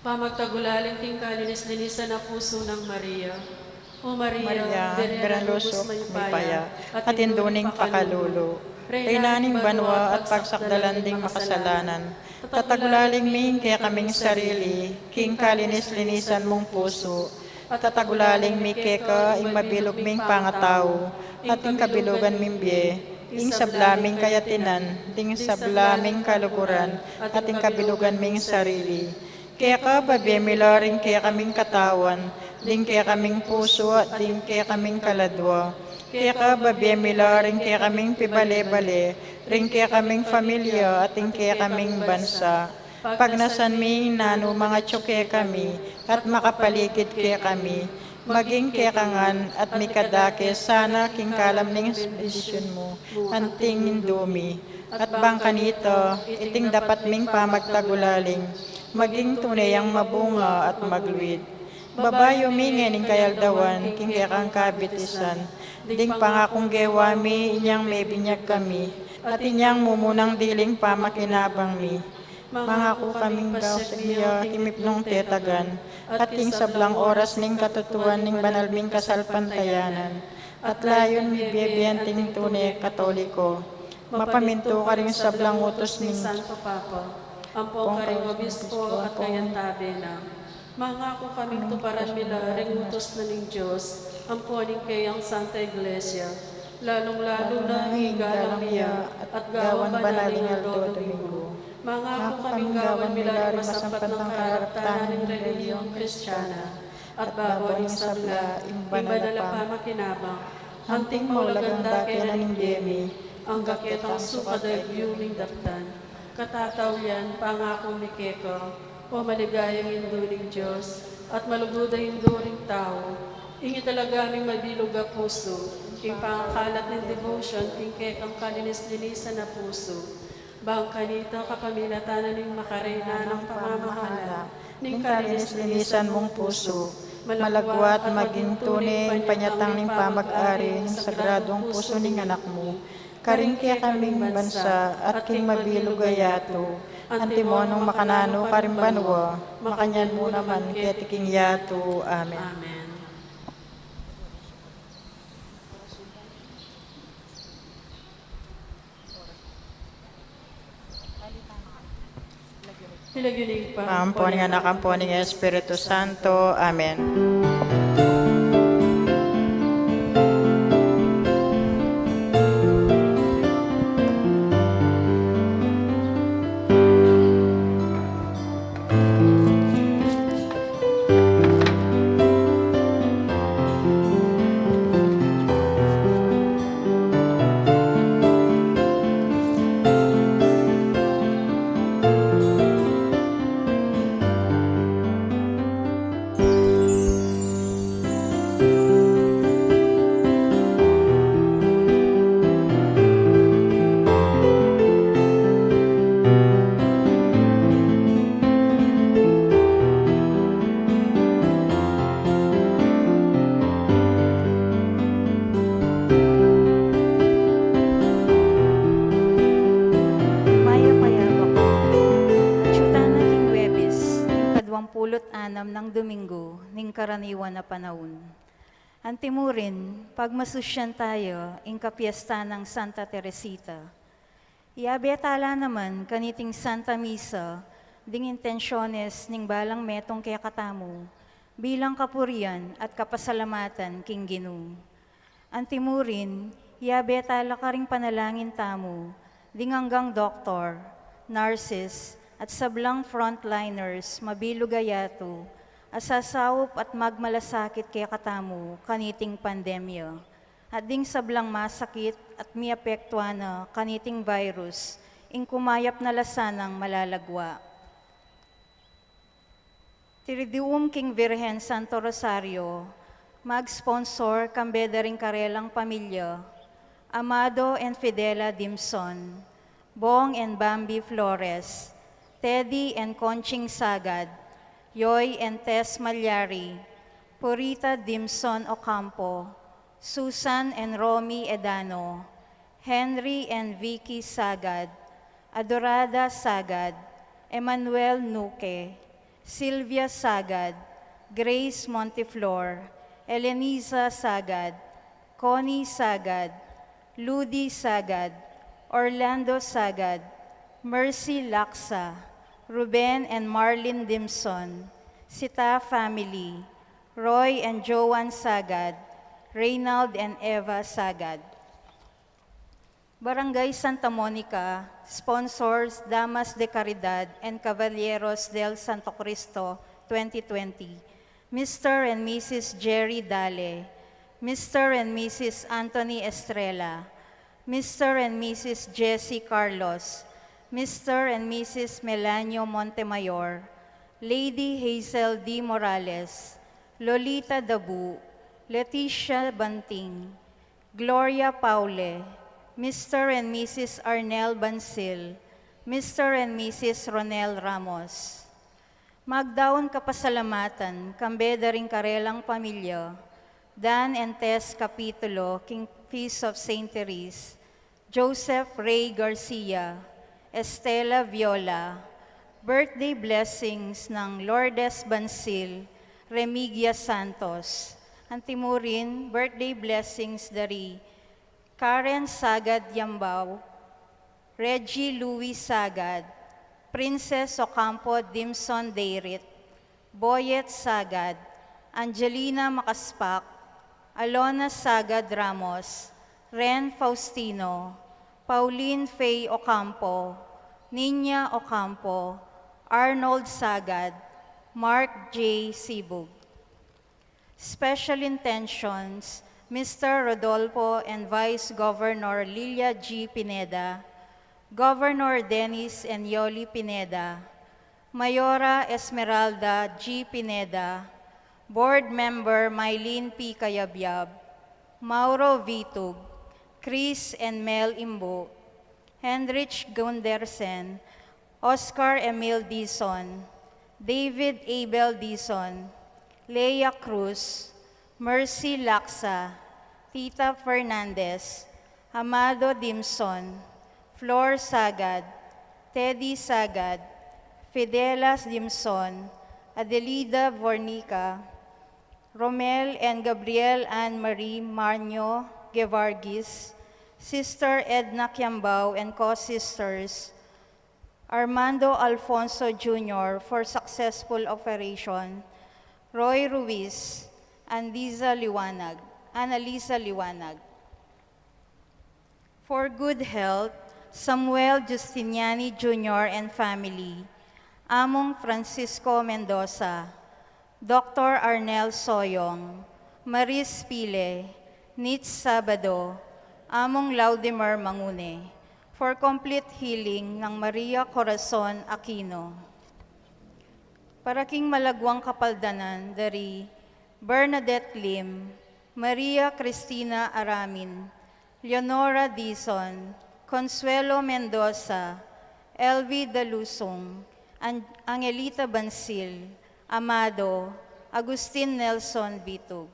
Pamagtagulaling king kalinis-linisan a pusu nang Maria. O Maria, Maria, Birhen a lubus lusuk, mayupaya, mayupaya, at Indu ning pakalulu, Reyna ning banua at pagsakdalan ding makasalanan. Tatagulaling mi ing kekaming sarili king kalinis-linisan mung pusu. Tatagulaling mi keka ing mabilug ming pangatau, at ing kabilugan ming bie, ing sabla ming kayatinan, ding sabla ming kaluguran, at ing kabilugan ming sarili. Keka babie mi la ring kekaming katawan, ding kekaming pusu, at ding kekaming kaladua. Keka babie mi la ring kekaming pibale-bale, ring kekaming familia, at ing kekaming bansa. Pagnasan mi ing nanu mang atyu kekami, at makapaligid kekami, maging keka ngan, at mikadake sana king kalam ning bendisyun mu, anting Indu mi. At bang kanita, iting dapat ming pamagtagulaling, maging tune yang mabunga at magluid. Babayu mi ngening kayaldawan king kekang kabitisan, Ding pangakung gewa mi, inyang mebinyag kami, at inyang mumunang diling pamakinabang mi. Mangaku kaming gawan mi ya king mipnung tetagan, at king sablang oras ning katutuan ning banal ming kasalpantayanan, at layun mi bibie anting tune Katoliko. Mapamintu karing sablang utus ning Santo Papa, ampong karing obispo at kayantabe na. Mangaku kaming tuparan mi la ring utus na ning Dios, ampo ning keyang Santa Iglesia, lalung-lalu na ing igalang mi ya at gawan banal ing aldo Domingo. Mangaku kaming gawan mi la ring masampat nang karaptan ning relihiyung Kristiana, at babo ning sabla ing banal a pamakinabang, anting maulagang dake na ning bie mi, angga ketang sukad a ibyu ming daptan. Katataulian, pangaku mi keka, O maligayang Indu ning Dios, at malugud a Indu ring tau, ing italaga ming mabilug a pusu, ing pangakalat ning devotion king kekang kalinis-linisan a pusu, bang kanita kapamilatan na ning makareynang pamamahala ning kalinis-linisan mung pusu, malagwa at maging tune ing panyatang ning pamag-ari ning sagradung pusu ning Anak mu, karing kekaming bansa at king mabilug a yatu, antimo nung makananu karing banua, makanyan mu naman keti king yatu. Amen. Amen. King lagyu ning Ibpa, ampo ning Anak, ampo ning Espiritu Santo. Amen. Mayap a yabak. Atyu tana king Huwebes, ing kaduang pulu't anam nang Domingo ning karaniwan a panaun. Antimurin, pagmasusyan taya ing kapiesta nang Santa Teresita. Iyabe tala naman kaniting Santa Misa ding intensyones ning balang metung kekatamu bilang kapurian at kapasalamatan king Ginu. Antimurin, iyabe tala karing panalangin tamu ding anggang doktor, nurses, at sablang frontliners mabilug a yatu a sasaup at magmalasakit kekatamu kaniting pandemya, at ding sablang masakit at miapektuan na kaniting virus ing kumayap na la sanang malalagwa. Triduum king Virgen Santo Rosario, mag-sponsor kambe da ring karelang pamilya, Amado and Fidela Dimson, Bong and Bambi Flores, Teddy and Conching Sagad, Yoy and Tess Malyari, Purita Dimson Ocampo, Susan and Romy Edano, Henry and Vicky Sagad, Adorada Sagad, Emmanuel Nuque, Sylvia Sagad, Grace Monteflor, Eleniza Sagad, Connie Sagad, Ludi Sagad, Orlando Sagad, Mercy Laksa, Ruben and Marlene Dimson, Sita family, Roy and Joan Sagad, Reynald and Eva Sagad. Barangay Santa Monica, sponsors Damas de Caridad and Caballeros del Santo Cristo twenty twenty, Mister and Missus Jerry Dale, Mister and Missus Anthony Estrella, Mister and Missus Jesse Carlos, Mister and Missus Melanio Montemayor, Lady Hazel D. Morales, Lolita Dabu, Leticia Banting, Gloria Paule, Mister and Missus Arnel Bansil, Mister and Missus Ronel Ramos. Magdaun kapasalamatan kambe da ring karelang pamilya, Dan and Tess Capitulo, king Feast of Saint Therese, Joseph Ray Garcia, Estela Viola, birthday blessings nang Lourdes Bansil, Remigia Santos. Antimurin, birthday blessings dari Karen Sagad Yambao, Reggie Louis Sagad, Princess Ocampo Dimson Deirit, Boyet Sagad, Angelina Macaspac, Alona Sagad Ramos, Ren Faustino, Pauline Faye Ocampo, Nina Ocampo, Arnold Sagad, Mark J Sibug. Special intentions, Mister Rodolfo and Vice Governor Lilia G Pineda, Governor Dennis and Yoli Pineda, Mayora Esmeralda G Pineda, Board Member Mylene P Cayabyab, Mauro Vitug, Chris and Mel Imbu, Heinrich Gundersen, Oscar Emil Dizon, David Abel Dizon, Leia Cruz, Mercy Laksa, Tita Fernandez, Amado Dimson, Flor Sagad, Teddy Sagad, Fidelas Dimson, Adelida Vornica, Romel and Gabriel Ann Marie Marño Gevargis, Sister Edna Kiambao and co-sisters, Armando Alfonso Junior for successful operation, Roy Ruiz, Andiza Liwanag, Annalisa Liwanag. For good health, Samuel Justiniani Junior and family, Among Francisco Mendoza, Doctor Arnel Soyong, Maris Pile, Nitz Sabado, Among Laudimar Mangune, for complete healing nang Maria Corazon Aquino. Para king malaguang kapaldanan dari Bernadette Lim, Maria Cristina Aramin, Leonora Dizon, Consuelo Mendoza, Elvie Dalusung, An-, Angelita Bansil, Amado, Agustin Nelson Bitug.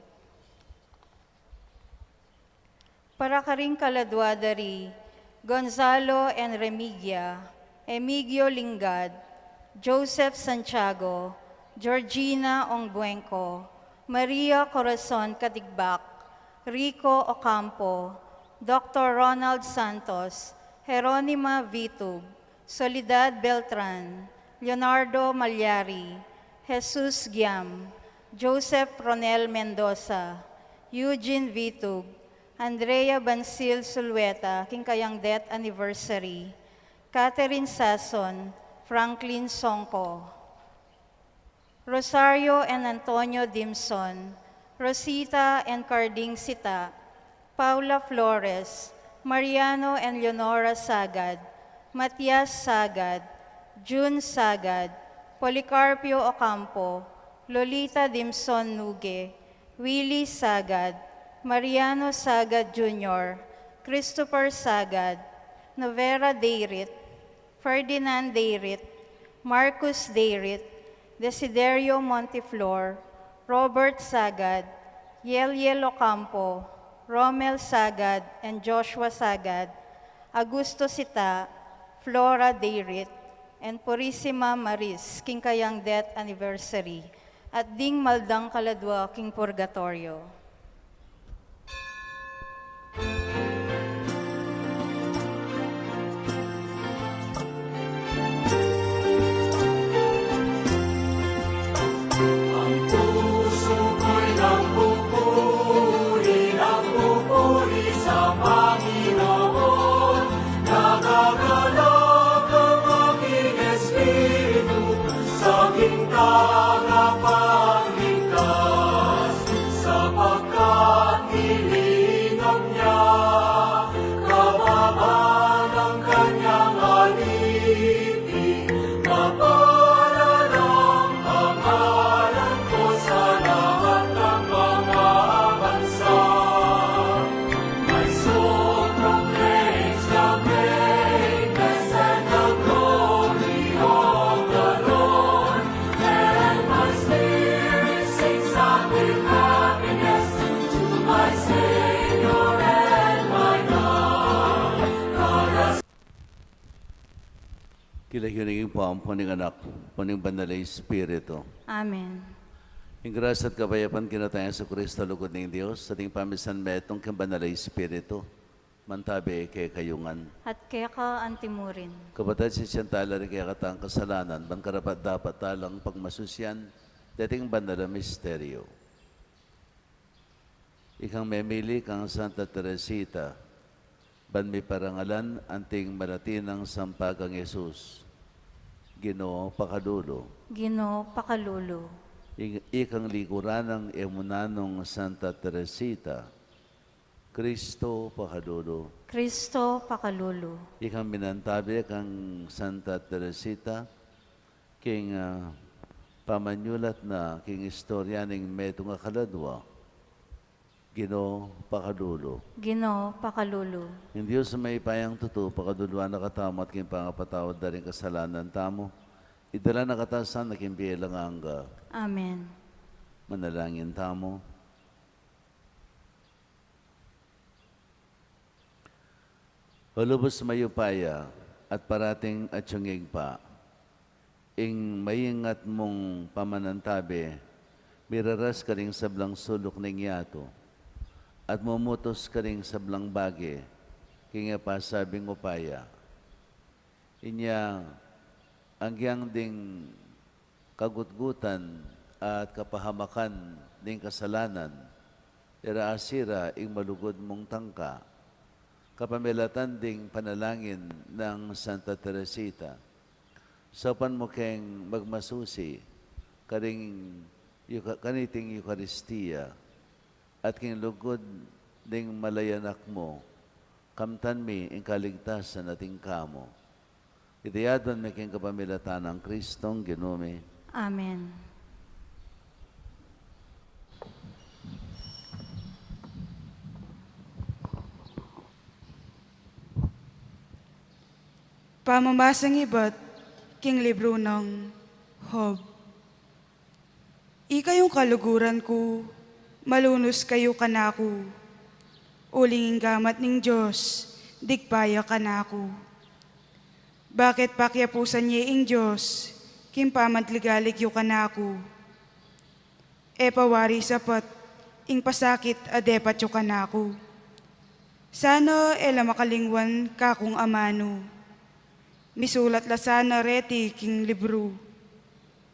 Para karing kaladua dari Gonzalo and Remigia, Emigio Lingad, Joseph Santiago, Georgina Ongbuenco, Maria Corazon Kadigbak, Rico Ocampo, Doctor Ronald Santos, Jeronima Vitug, Soledad Beltran, Leonardo Malyari, Jesus Giam, Joseph Ronel Mendoza, Eugene Vitug, Andrea Bansil Sulueta, king kayang death anniversary, Catherine Sason, Franklin Songco, Rosario and Antonio Dimson, Rosita and Carding Sita, Paula Flores, Mariano and Leonora Sagad, Matias Sagad, June Sagad, Policarpio Ocampo, Lolita Dimson Nugue, Willie Sagad, Mariano Sagad Junior, Christopher Sagad, Novera Deirit, Ferdinand Deirit, Marcus Deirit, Desiderio Monteflor, Robert Sagad, Yeliel Ocampo, Romel Sagad, and Joshua Sagad, Augusto Sita, Flora Deirit, and Purisima Maris, king kayang death anniversary, at ding maldang kaladua king purgatoryo. Ang puso ko'y nagpupuri, nagpupuri sa Panginoon. Nagagalak ang aking espiritu sa aking tagapagligtas, sapagkat King lagyu ning Ibpa, ampo ning Anak, ampo ning Banal a Espiritu. Amen. Ing grasya at kapayapan king Ginu tang Jesucristo, lugud ning Dios, at ing pamisan metung king Banal a Espiritu, mantabi kekayu ngan. At keka antimurin. Kapatad, sisian tala ring kekatang kasalanan, ban karapat-dapat talang pagmasusian deting banal a misteryo. Ikang memili kang Santa Teresita, ban miparangalan anting malati nang sampag kang Jesus. Ginu, pakalulu. Ginu, pakalulu. Ik-, ikang likuran nang e mu nanung Santa Teresita. Kristo, pakalulu. Kristo, pakalulu. Ikang minantabi kang Santa Teresita, king, ah, pamanyulat na king istorya ning metung a kaladua. Ginu, pakalulu. Ginu, pakalulu. Ing Dios a mayupayang tutu, pakaluluan na katamu at king pangapatawad da ring kasalanan tamu, idala na katamu sana king bie alang angga. Amen. Manalangin tamu. O lubus mayupaya at parating atiu ngang Ibpa, ing maingat mung pamanantabe, miraras karing sablang suluk ning yatu, at mumutus karing sablang bage, king e pasabing upaya. Inya, agyang ding kagutgutan at kapahamakan ning kasalanan, irasira ing malugud mung tangka, kapamilatan ding panalangin nang Santa Teresita. Saupan mu keng magmasusi karing Euka-, kaniting Eukaristia, at king lugud ning malayanak mu, kamtan mi ing kaligtasan atin kamu. Iti adwan mi king kapamilatan nang Kristong Ginu mi. Amen. Pamamasang ibat king libru nang Job. Ikayung kaluguran ku, malunus kayu kanaku, uling ing gamat ning Dios digpa ya kanaku. Bakit pakiapusan ye ing Dios king pamantligalig yu kanaku? E pa wari sapat ing pasakit a depat yu kanaku. Sana e la makalingwan kakung amanu. Misulat la sana reti king libru.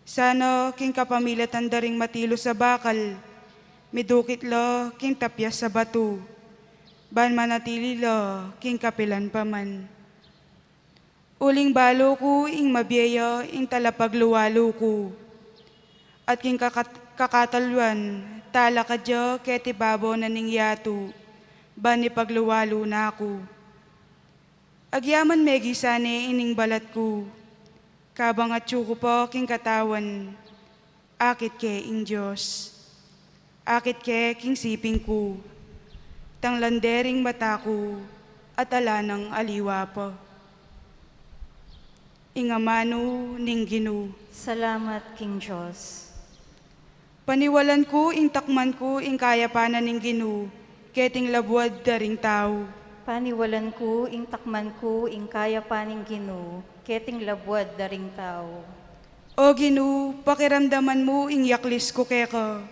Sana king kapamilatan da ring matilus a bakal, midukit la king tapyas a batu, ban manatili la king kapilan pa man. Uling balu ku ing mabie ya ing talapagluwalu ku, at king kakat-, kakatalwan, talakad ya keti babo na ning yatu, ban ipagluwalu na ku. Agyaman megisan ne ining balat ku, kabang atyu ku pa king katawan, akit ke ing Dios, akit ke king siping ku, tanglan de ring mata ku, at ala nang aliwa pa. Ing amanu ning Ginu. Salamat king Dios. Paniwalan ku ing takman ku ing kayapan na ning Ginu, keting labuad da ring tau. Paniwalan ku ing takman ku ing kayapan ning Ginu, keting labuad da ring tau. O Ginu, pakiramdaman mu ing yaklis ku keka,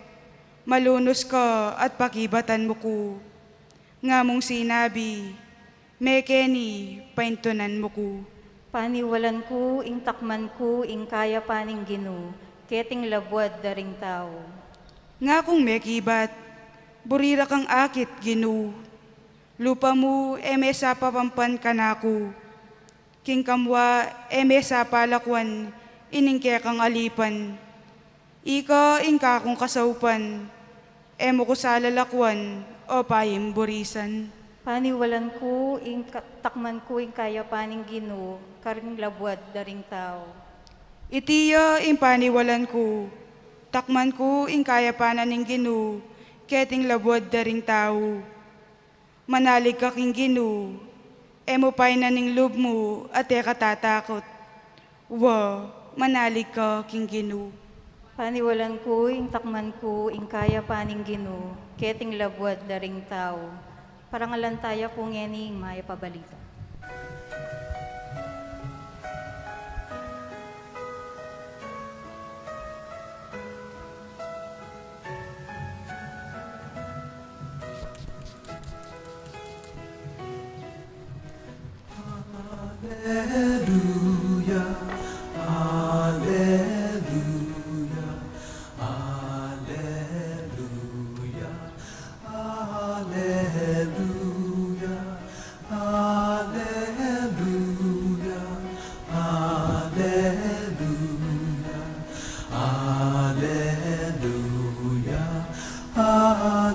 malunus ka at pakibatan mu ku. Nga mung sinabi, mekeni paintunan mu ku. Paniwalan ku ing takman ku ing kayapan ning Ginu, keting labuad da ring tau. Nga kung mekibat, buri ra kang akit, Ginu. Lupa mu e me sapapampan kanaku. King kamwa e me sapalakwan ining kekang alipan. Ika ing kakung kasaupan, e mu ku salalakwan o paimburisan. Paniwalan ku ing ka-, takman ku ing kayapan ning Ginu, karing labuad da ring tau. Iti ya ing paniwalan ku, takman ku ing kayapan na ning Ginu, keting labuad da ring tau. Manalig ka king Ginu, e mu painan ing lub mu at e ka tatakut. Wa, manalig ka king Ginu. Paniwalan ku ing takman ku ing kayapan ning Ginu, keting labuad da ring tau. Parangalan taya pu ngeni ing mayap a balita. Aleluya, aleluya, aleluya, aleluya, aleluya, aleluya, aleluya, aleluya.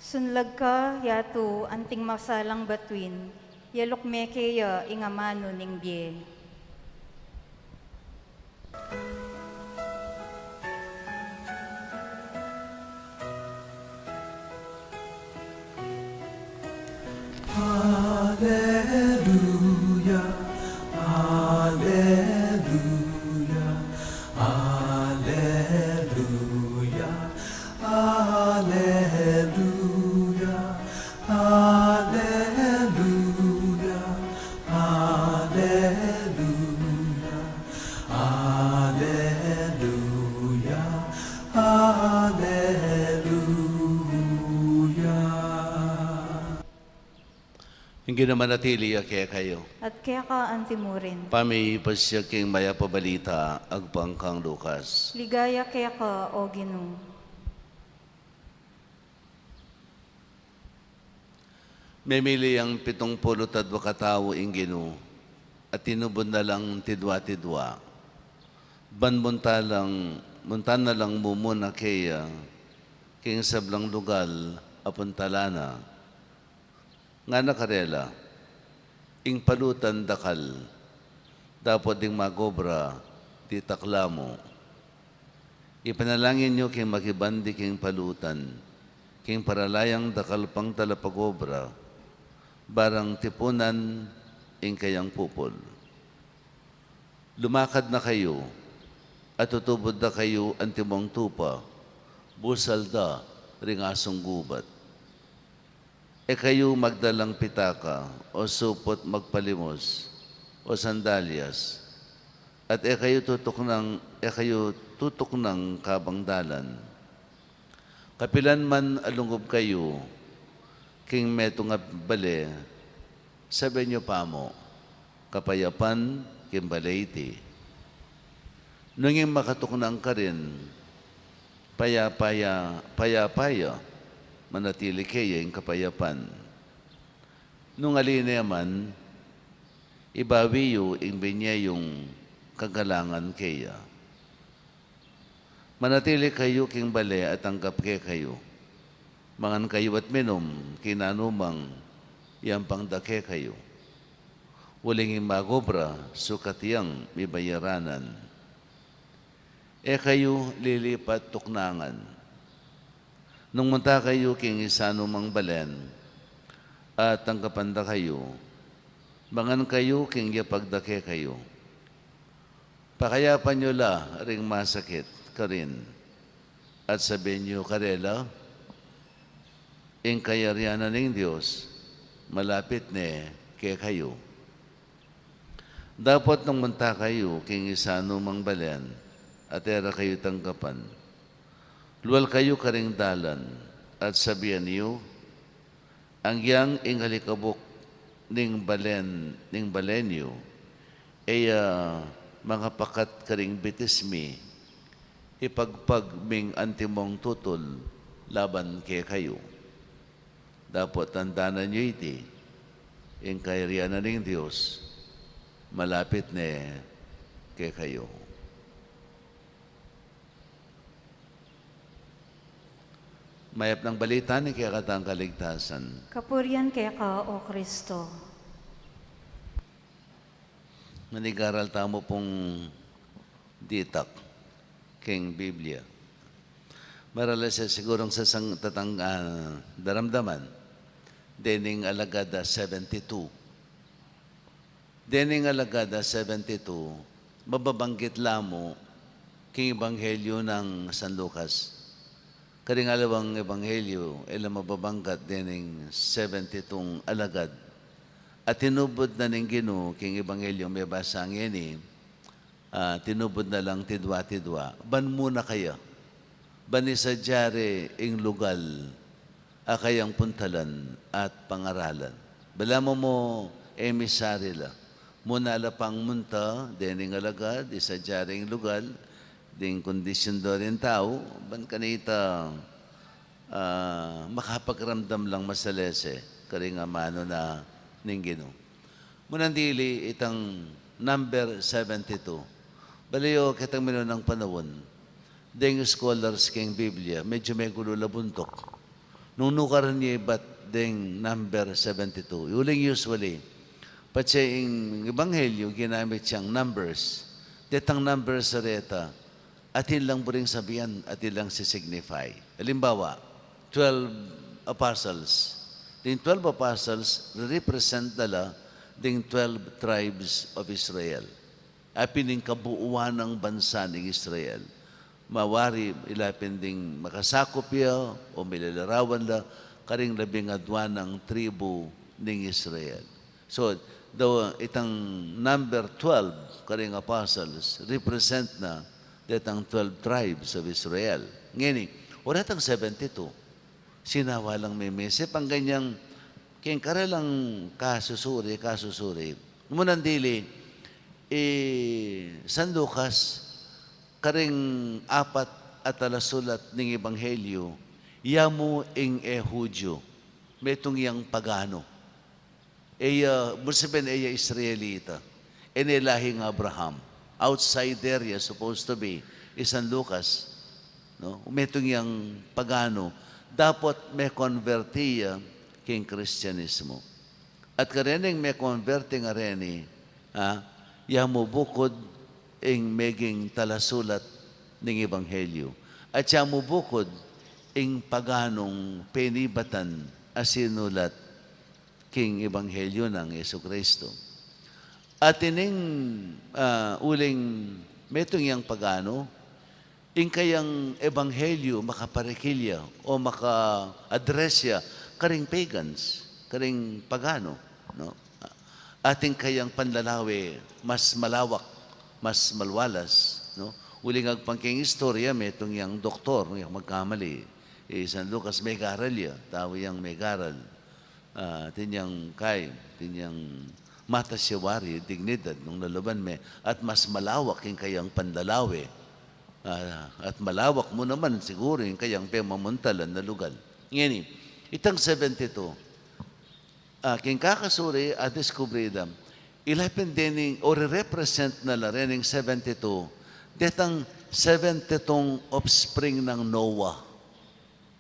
Sunlag ka, yatu anting masalang batuin, yaluk me keya ing amanu ning bie. Aleluya, aleluya, aleluya, aleluya, aleluya, aleluya, aleluya. Ing Ginu manatili ya kekayu. At keka antimurin. Pamipasiag king mayap a balita agpang kang Lucas. Ligaya keka, O Ginu. Memili yang pitung pulu't adwa katau ing Ginu, at tinubud na lang tidwa-tidwa. Ban munta lang, munta na lang mumuna keya king sablang lugal a puntalan na. Ngana karela, ing palutan dakal, dapot ding mag-obra ditak la mu. Ipanalangin yu king makiban di king palutan, king para la yang dakal pang talapag-obra, barang tipunan ing kayang pupul. Lumakad na kayu, at tutubud da kayu antimong tupa, busal da ring asung gubat. E kayu magdalang pitaka, o suput magpalimos, o sandalyas, at e kayu tutuknang, e kayu tutuknang kabang dalan. Kapilan man a lungub kayu king metung a bale, sabian yu pa mu, "Kapayapan king bale iti." Nung ing makatuknang karin, "Payapa ya, payapa ya," manatili keya ing kapayapan. Nung ali ne man, ibawi yu ing binye yung kagalangan keya. Manatili kayu king bale at tanggap kekayu. Mangan kayu at minum king nanumang iampang da kekayu. Uling ing mag-obra, sukat yang mibayaranan. E kayu lilipat tuknangan. Nung munta kayu king isanu mang balen, at tanggapan da kayu, mangan kayu king yapag da kekayu. Pakayapan yu la ring masakit karin, at sabian yu karela, "Ing kayarian na ning Dios malapit ne kekayu." Dapot nung munta kayu king isanu mang balen, at e ra kayu tanggapan, lual kayu karing dalan, at sabian yu, "Anggiyang ing alikabuk ning balen, ning balen yu, e ya mangapakat karing bitis mi, ipagpag ming antimong tutul laban kekayu." Dapot tandanan yu iti, ing kayarian na ning Dios malapit ne kekayu. Mayap nang balita ning kekatang kaligtasan. Kapurian keka, O Kristo. Manigaral tamu pung ditak king Biblia. Marala sa sigurung sasang tatang, ah, daramdaman, dening alagad a seventy-two. Dening alagad a seventy-two, mababanggit la mu king Ebanghelyo nang San Lucas. Karing aliwang ebanghelyo, e la mababanggat dening seventy-two alagad a tinubud na ning Ginu king Ebanghelyo mibasa ngeni, ah, tinubud na lang tidwa-tidwa. Ban muna kaya, ban isadyari ing lugal a kayang puntalan at pangaralan. Balamu mu emisary la. Muna la pang munta dening alagad, isadya ring lugal, ding kondisyun do ring tau, ban kanita, ah, makapakiramdam lang masalese karing amanu na ning Ginu. Munang dili itang number seventy-two. Bale yu, ketang minunang panaun, deng scholars keng Biblia, medyo megulu la buntuk nung nukarin ya ibat deng number seventy-two. Uling usually, patse ing Ebanghelyo ginamit yang numbers. Detang numbers a reta, atin lang buring sabian, atin lang sisignify. Alimbawa, twelve apostles. Ding twelve apostles, represent da la ding twelve tribes of Israel. Apin ing kabuuan nang bansa ning Israel. Mawari ila pin ding makasakup ya o milalarawan la karing labing adua nang tribu ning Israel. So, daw itang number twelve karing apostles, represent na detang twelve tribes of Israel. Ngeni, o retang seventy-two, sinawa lang memisip, anggang keng karelang kasusuri, kasusuri. Munang dili, i San Lucas, karing apat a talasulat ning Ebanghelyo, ya mu ing e Hudyo, metung yang pagano. E ya, ibig sabihin, e ya Israelita. E ne lahing Abraham. Outsider ya, supposed to be, i San Lucas, no? Metung yang pagano. Dapot mekonberti ya king Kristianismo. At kareng mekonberti ngareni, ha, ya mu bukud ing meging talasulat ning Ebanghelyo. At ya mu bukud ing paganong penibatan a sinulat king Ebanghelyo nang Jesucristo. At ining, ah, uling metung yang pagano, ing kayang Ebanghelyo makaparikil ya o maka-address ya karing pagans, karing pagano, no? Atin kayang panlalawe mas malawak, mas malualas, no? Uling agpang keng istorya, metung yang doktor, nung e ku magkamali, i San Lucas, megaral ya, tau yang megaral. Ah, atin yang kay, atin yang matas ya wari, dignidad nung laluban me, at mas malawak ing kayang panlalawe. Ah, at malawak mu naman siguru ing kayang pemamuntalan na lugal. Ngeni, itang seventy-two, ah, king kakasuri, a diskubri da, ila pin dening, o re-represent na la rening seventy-two, detang seventy-two offspring nang Noah.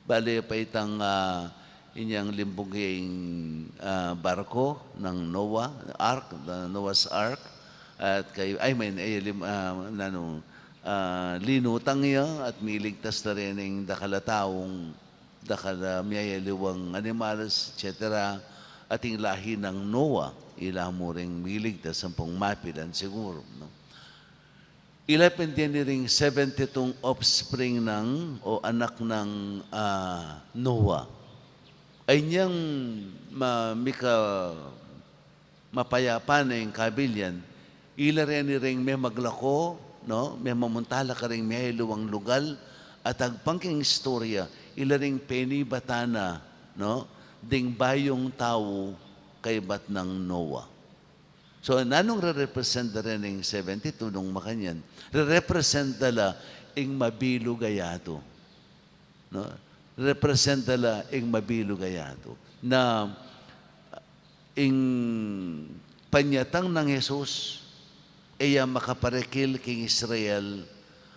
Bale, pa itang, ah, inyang limbug ing, ah, barko nang Noah, ark, the Noah's Ark, at kay, I mean, e, lim-, ah, nanu, ah, linutang ya at miligtas na rin ing dakal a taung, dakal a miyayaliwang animals, et cetera. At ing lahi nang Noah, ila mu ring miligtas ampong mapilan siguru, no? Ila pin deni ring seventy-two offspring nang, o anak nang, ah, Noah. Ay niyang ma-, mika-, mapayapa na ing kabilyan, ila reni ring memaglako, no? Memamunta la karing miyayaliwang lugal, at agpang king istorya, ila ring penibatan na, no? Ding bayung tau kaybat nang Noah. So, nanung re-represent da rin ing seventy-two nung makanyan? Re-represent da la ing mabilug a yatu. No? Re-represent da la ing mabilug a yatu. Na ing panyatang nang Jesus, e ya makaparikil king Israel,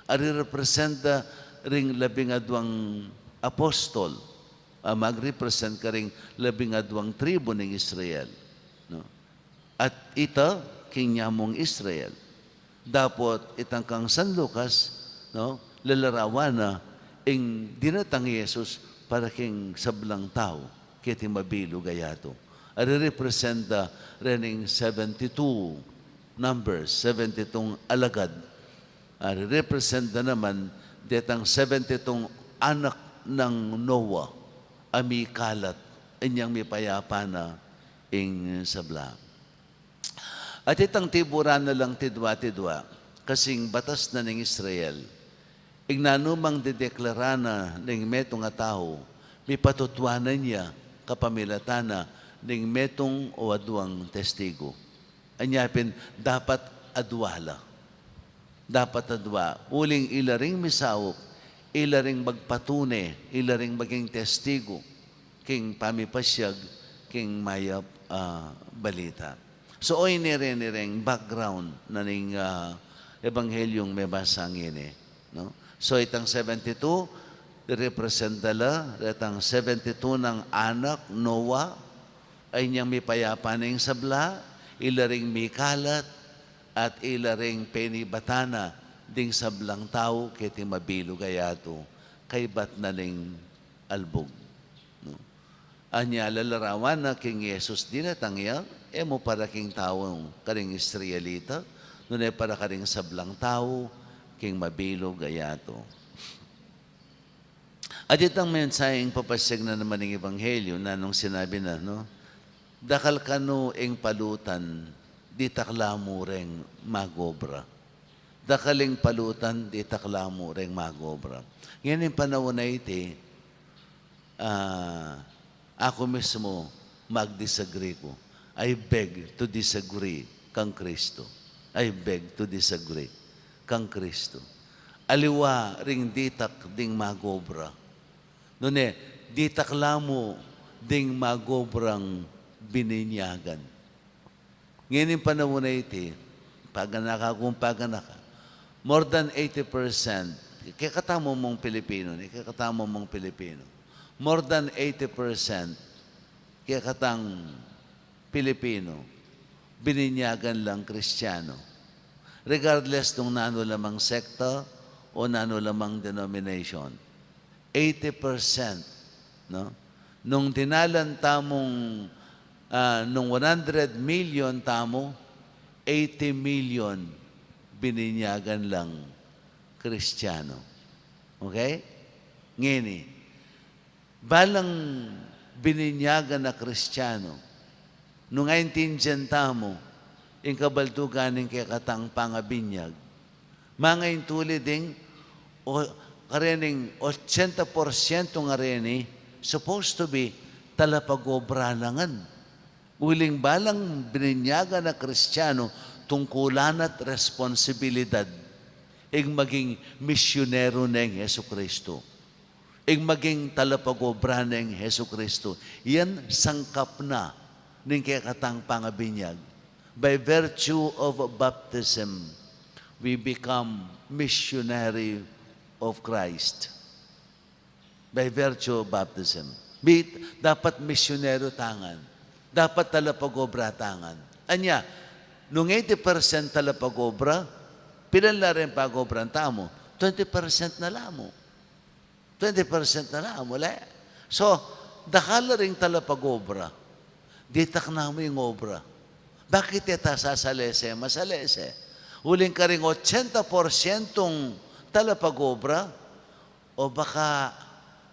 a re-represent da ring labing aduang apostol, a mag-represent karing labing aduang tribu ning Israel. No? At ita king nyamung Israel. Dapot itang kang San Lucas, no, lalarawan na ing dinatang Jesus para king sablang tau, keti mabilug a yatu. A re-represent da rening seventy-two numbers, seventy-two alagad. A re-represent da naman detang seventy-two anak nang Noah a mikalat inyang mipayapa na ing sabla. At itang tiburan na lang tidua-tidua, kasing batas na ning Israel, ing nanumang dideklara na ning metung a tau, Mipatutuanan ya kapamilatan na ning metung o aduang testigu. Anya pin dapat adua la. Dapat adua. Uling ila ring misaup, ila ring magpatune, ila ring maging testigu king pamipasyag king mayap a balita. So, o ini rin, ini ring background na ning, ah, ebanghelyung mebasa ngeni, no? So, itang seventy-two, representa la retang seventy-two nang anak Noah, a inyang mipayapa na ing sabla, ila ring mikalat, at ila ring penibatan na ding sablang tau keti mabilug a yatu, kaybat na ning albug, no? Anya lalarawan na king Jesus dinatang ya, e mu para king tau karing Israelita, nune para karing sablang tau king mabilug a yatu. At itang mensaheng papasyag na naman ning ebanghelyo, nanung sinabi na, no? Dakal kanu ing palutan, ditak la mu reng magobra. Dakal ing palutan, ditak la mu reng magobra. Ngeni ing panaun a iti, ah, aku mismu mag-disagree ku. I beg to disagree kang Kristo. I beg to disagree kang Kristo. Aliwa ring ditak ding magobra. Nune, ditak la mu ding magobrang bininyagan. Ngeni ing panaun a iti, paganaka kung paganaka, more than eighty percent, kekatamu mung Pilipino, ni kekatamu mung Pilipino, more than eighty percent kekatang Pilipino, bininyagan lang Kristiyano. Regardless nung nanu la mang sekta o nanu la mang denomination. Eighty percent, no? Nung dinalan tamung, ah, nung one hundred million tamu, eighty million bininyagan lang Kristiyano. Okay? Ngeni, balang bininyagan a Kristiyano, nung aintindian tamu ing kabaldugan ning kekatang pangabinyag, mangaintuli ding o, karening ochenta porsyento ngareni supposed to be talapagobra la ngan. Uling balang bininyagan a Kristiyano, tungkulan at responsibilidad ing maging misyonero neng Jesucristo, ing maging talapagobra neng Jesucristo. Yan sangkap na ning kekatang pangabinyag. By virtue of baptism, we become missionary of Christ. By virtue of baptism. Bi-, dapat misyonero ta ngan. Dapat talapagobra ta ngan. Anya, nung eighty percent talapagobra, pilan la ring pagobran tamu? Twenty percent na la mu. Twenty percent na la mu, le? So, dakal la ring talapagobra. Ditak na mu ing obra. Bakit e ta sasalese? Masalese. Uling karing ochenta porsyentong talapagobra, o baka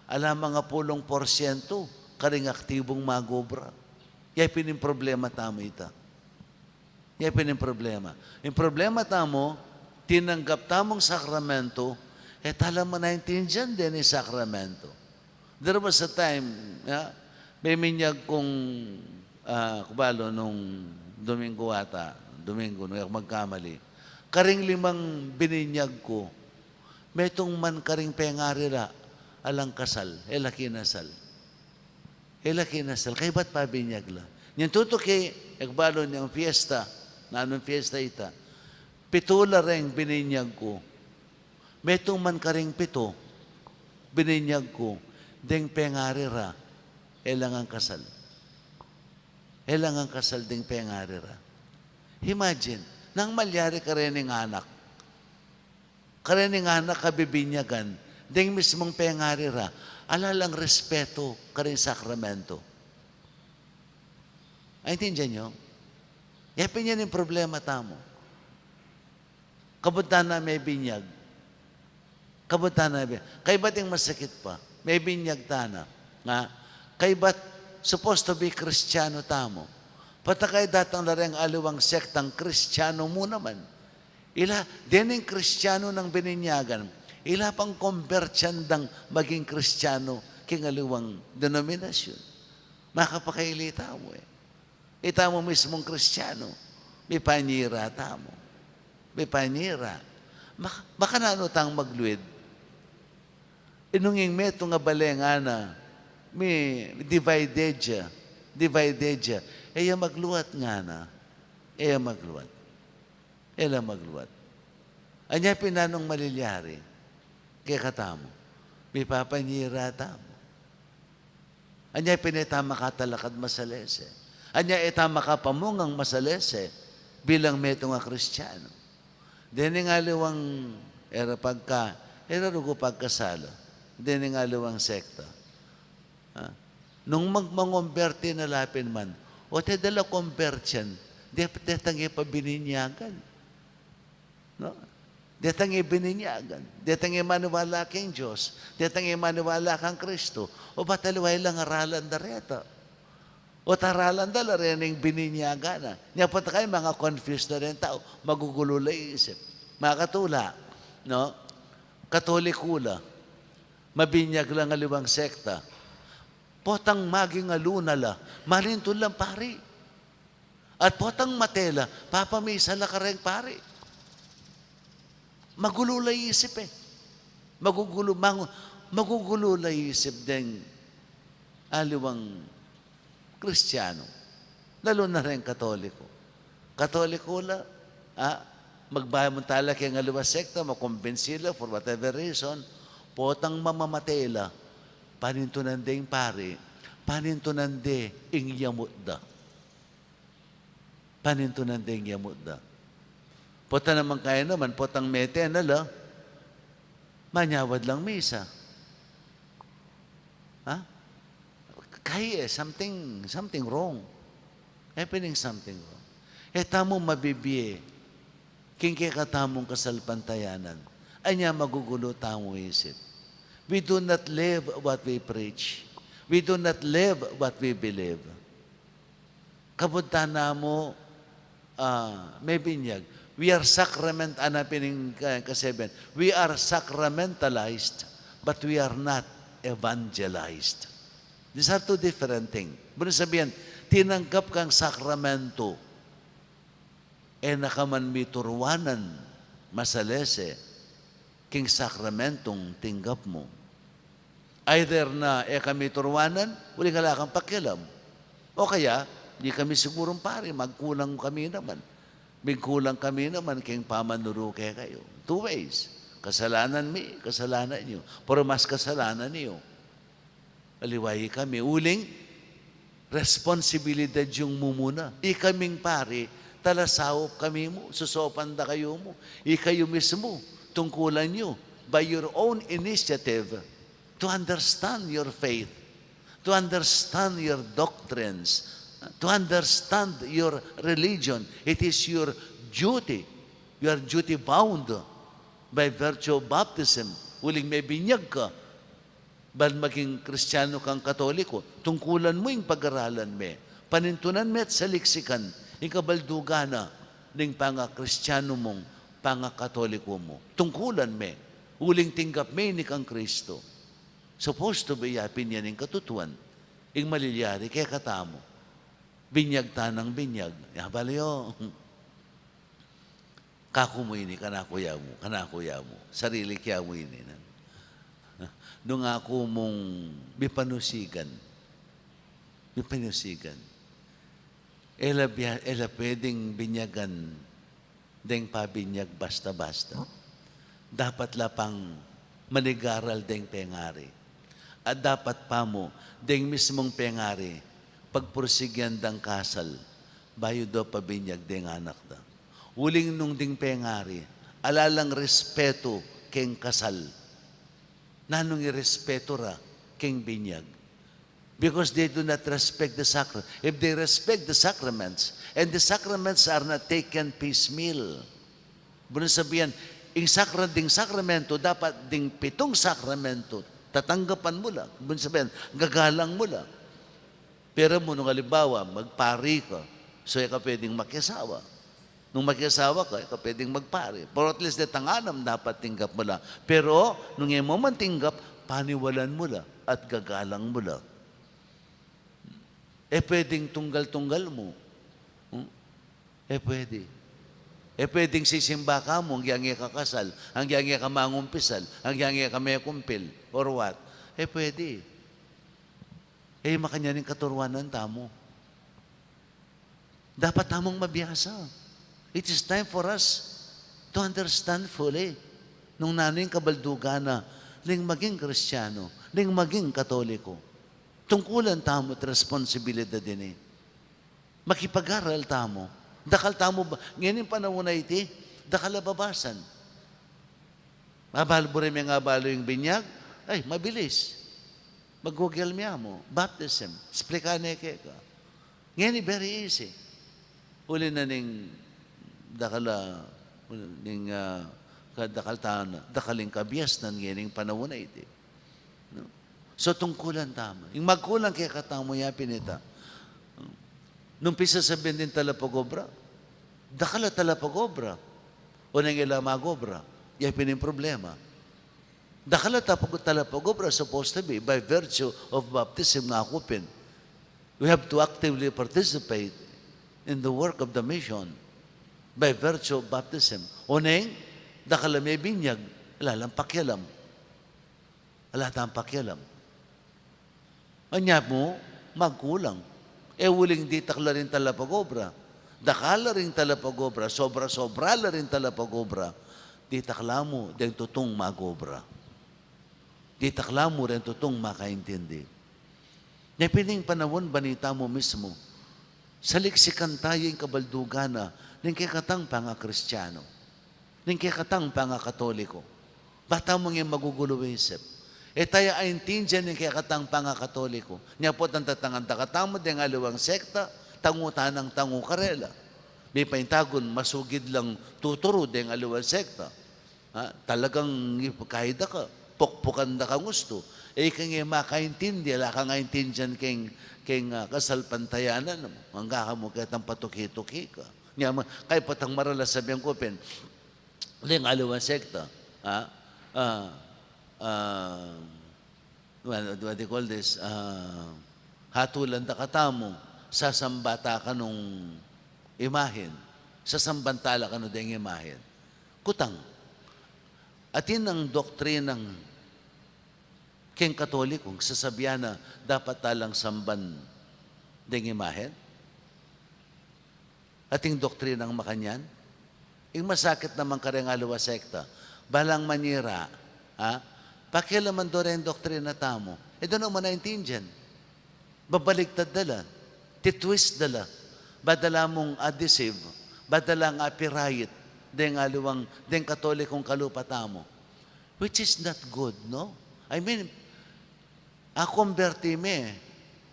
ala mangapulung porsyento karing aktibung magobra. Ya pin ing problema tamu ita. Ya pin ing problema. Ing problema tamu, tinanggap tamung sakramento, e ta la mu naintindian deni sakramento. There was a time, ya, meminyag kung, ah, kubalu nung Domingo ata, Domingo, nung e ku magkamali. Karing limang bininyag ku, metung man karing pengari ra, alang kasal, e la kinasal. E la kinasal, kaybat pabinyag la. Nyan tutuki, e ku balu niang fiesta, nanung fiesta ita. Pitu la reng bininyag ku. Metung man karing pitu, bininyag ku, deng pengari ra, e la ngan kasal. E la ngan kasal deng pengari ra. Imagine, nanu ing malyari karening anak. Karening anak a bibinyagan, deng mismung pengari ra, ala lang respeto karing sakramento. Aintindian yu? Ya pin yan ing problema tamu. Kabud tana mebinyag. Kabud tana mebinyag. Kaybat ing masakit pa, mebinyag tana. Nga, kaybat supposed to be Kristiyanu tamu. Patakay datang la reng aliwang sektang Kristiyanu mu naman. Ila, dening Kristiyanu nang bininyagan, ila pang kombertyan dang maging Kristiyanu king aliwang denominasyun. Makapakaili tamu e. Itamu mismung Kristianu, mipanyira tamu. Mipanyira. Mak-, makananu tang magluid? Inung ing metung a bale ngana, mi divided ya, divided ya. E ya magluat ngana, e ya magluat. E la magluat. Anya pin nanung malilyari kekatamu? Mipapanyira tamu. Anya pin e ta makatalakad masalese? Anya e ta makapamungang masalese bilang metung a Kristianu? Dening aliwang, e ra pagka, e ra rugu pagkasala, dening aliwang sekta. Ha? Nung mag-, mangomberti na la pin man, o te da la kombertian, de-, detang e pa bininyagan. No? Detang e bininyagan. Detang e maniwala king Dios. Detang e maniwala kang Kristo. O bat aliwa ilang aralan da reta? O taralan da la rening bininyagan na. Nya pota kayu manga-confuse na ring tau. Magugulu la isip. Makatula, no? Katoliku la. Mabinyag la king aliwang sekta. Potang maging aluna la, manintun lang pari. At potang mate la, papamisa la kareng pari. Magulu la isip e. Magugulu, mangu-, magugulu la isip deng aliwang Kristianu. Lalu na reng Katoliku. Katoliku la, ah, magbayad mu tala king aliwang sekta, makumbinsi la for whatever reason, potang mamamate la, panintunan de ing pari, panintunan de ing yamut da. Panintunan de ing yamut da. Pota naman kaya naman, potang mete na la, manyawad lang misa. Ha? Kaya e, something, something wrong. Happening something wrong. E tamu mabibie king kekatamung kasalpantayanan. Anya magugulu tamu isip. We do not live what we preach. We do not live what we believe. Kabud ta namu, ah, mebinyag. We are sacrament-, ana pin ing ka-, ka-seven. We are sacramentalized, but we are not evangelized. These are two different things. Buri sabian, tinanggap kang sakramento, e na ka man mituruanan masalese king sakramentong tinggap mu. Either na e ka mituruanan, uling ala kang pakialam. O kaya, di kami sigurung pari, magkulang kami naman. Magkulang kami naman king pamanuru kekayu. Two ways. Kasalanan mi, kasalanan yu. Pero mas kasalanan yu. Aliwa ikami, uling responsibilidad yung mumuna. Ikaming pari, talasaup kami mu, susopan da kayu mu. Ikayu mismu, tungkulan yu, by your own initiative, to understand your faith, to understand your doctrines, to understand your religion. It is your duty. You are duty bound by virtue of baptism. Uling mebinyag ka, ban maging Kristianu kang Katoliko, tungkulan mu ing pag-aralan me. Panintunan me't saliksikan ing kabaldugan na ning pangakristianu mung pangakatoliko mu. Tungkulan me, uling tinggap me ini kang Kristo. Supposed to be, yapin yan ing katutuan, ing malilyari kekatamu. Binyag tanang binyag. Ya, bale yu. Kaku mu ini, kanaku ya mu, kanaku ya mu. Sarili ke ya mu ini, na. Nung aku mung mipanusigan, mipanusigan. E la bia-, e la pwedeng binyagan deng pabinyag basta-basta. Dapat la pang manigaral deng pengari. At dapat pa mu, deng mismung pengari, pagpursigyan dang kasal, bayu da pabinyag deng anak da. Uling nung ding pengari, ala lang respetu keng kasal. Nanung irespetu ra keng binyag? Because they do not respect the sacra-, if they respect the sacraments, and the sacraments are not taken piecemeal. Buri sabian, ing sakra-, ding sakramento, dapat ding pitung sakramento, tatanggapan mu la. Buri sabian, gagalang mu la. Pero mu nung halimbawa, magpari ka, so e ka pwedeng makiasawa. Nung makiasawa ka, e ka pwedeng magpari. Pero at least detang anam dapat tinggap mu la. Pero nung e mu man tinggap, paniwalan mu la. at gagalang mu la. E pwedeng tunggal-tunggal mu. Hmm? E pwede. E pwedeng sisimba ka mu, anggyang e ka kasal, anggyang e ka mangumpisal, anggyang e ka mekumpil, or what. E pwede. E makanyan ing katuruanan tamu. Dapat tamung mabiasa. It is time for us to understand fully nung nanu ing kabaldugan na ning maging Kristiyano, ning maging Katoliko. Tungkulan tamu at responsibilidad ini. Makipag-aral tamu. Dakal tamu ba, ngening panaun a iti, dakal a babasan. Abal, buri meng abalu ing binyag, ay, mabilis. Mag-Google me mu, baptism, explika ne keka. Ngeni, very easy. Uli na ning dakal a, ning, ah, ka-, dakal ta-, dakal ing kabiasnan ngening panaun a iti. No? So, tungkulan tamu. Ing magkulang kekatamu, yapin ita. Nung pisasabian ding talapag-obra, dakal a talapag-obra. Oneng e la mag-obra. Yapin ing problema. Dakal a tapag-, talapag-obra supposed to be by virtue of baptism, ngaku pin. We have to actively participate in the work of the mission by virtue of baptism. Oneng, dakal a mebinyag, ala lang pakialam. Ala tang pakialam. Anya mu, magkulang. E uling ditak la ring talapag-obra. Dakal la ring talapag-obra, sobra-sobra la ring talapag-obra. Ditak la mu deng tutung mag-obra. Ditak la mu deng tutung makaintindi. Nya pin ing panaun, ban ita mu mismu, saliksikan taya ing kabaldugan na ning kekatang pangakristiano. Ning kekatang pangakatoliko. Ba tamu nge magugulu isip. E taya aintindian ning kekatang pangakatoliko. Nya potang tatangan da katamu deng aliwang sekta, tangu tanang tangu karela. Mipaintagun masugid lang tuturu deng aliwang sekta. Ha? Talagang ipakaida ka, pukpukan da kang ustu. E ka nge makaintindi, ala kang aintindian keng, keng, ah, kasalpantayanan mu. Angga ka mu ketang patuki-tuki ka. Nya ma-, kaybat ang maralas, sabian ku pin, deng aliwang sekta, ha? Ah, ah, what, what do you call this? Ah, hatulan da katamu, sasamba ta kanu king imahen, sasamban ta la kanu deng imahen. Kutang, atin ing doktrinang keng Katoliko, sasabian na dapat ta lang samban deng imahen? Ating doktrinang makanyan? Ing masakit naman kareng aliwang sekta, balang manyira, ha? Pakialaman do reng doktrina tamu. E da naman aintindian. Babaligtad da la. Titwist da la. Ba da la mung a-deceive. Ba da lang apirait deng aliwang, deng Katolikong kalupa tamu. Which is not good, no? I mean, akumberti me,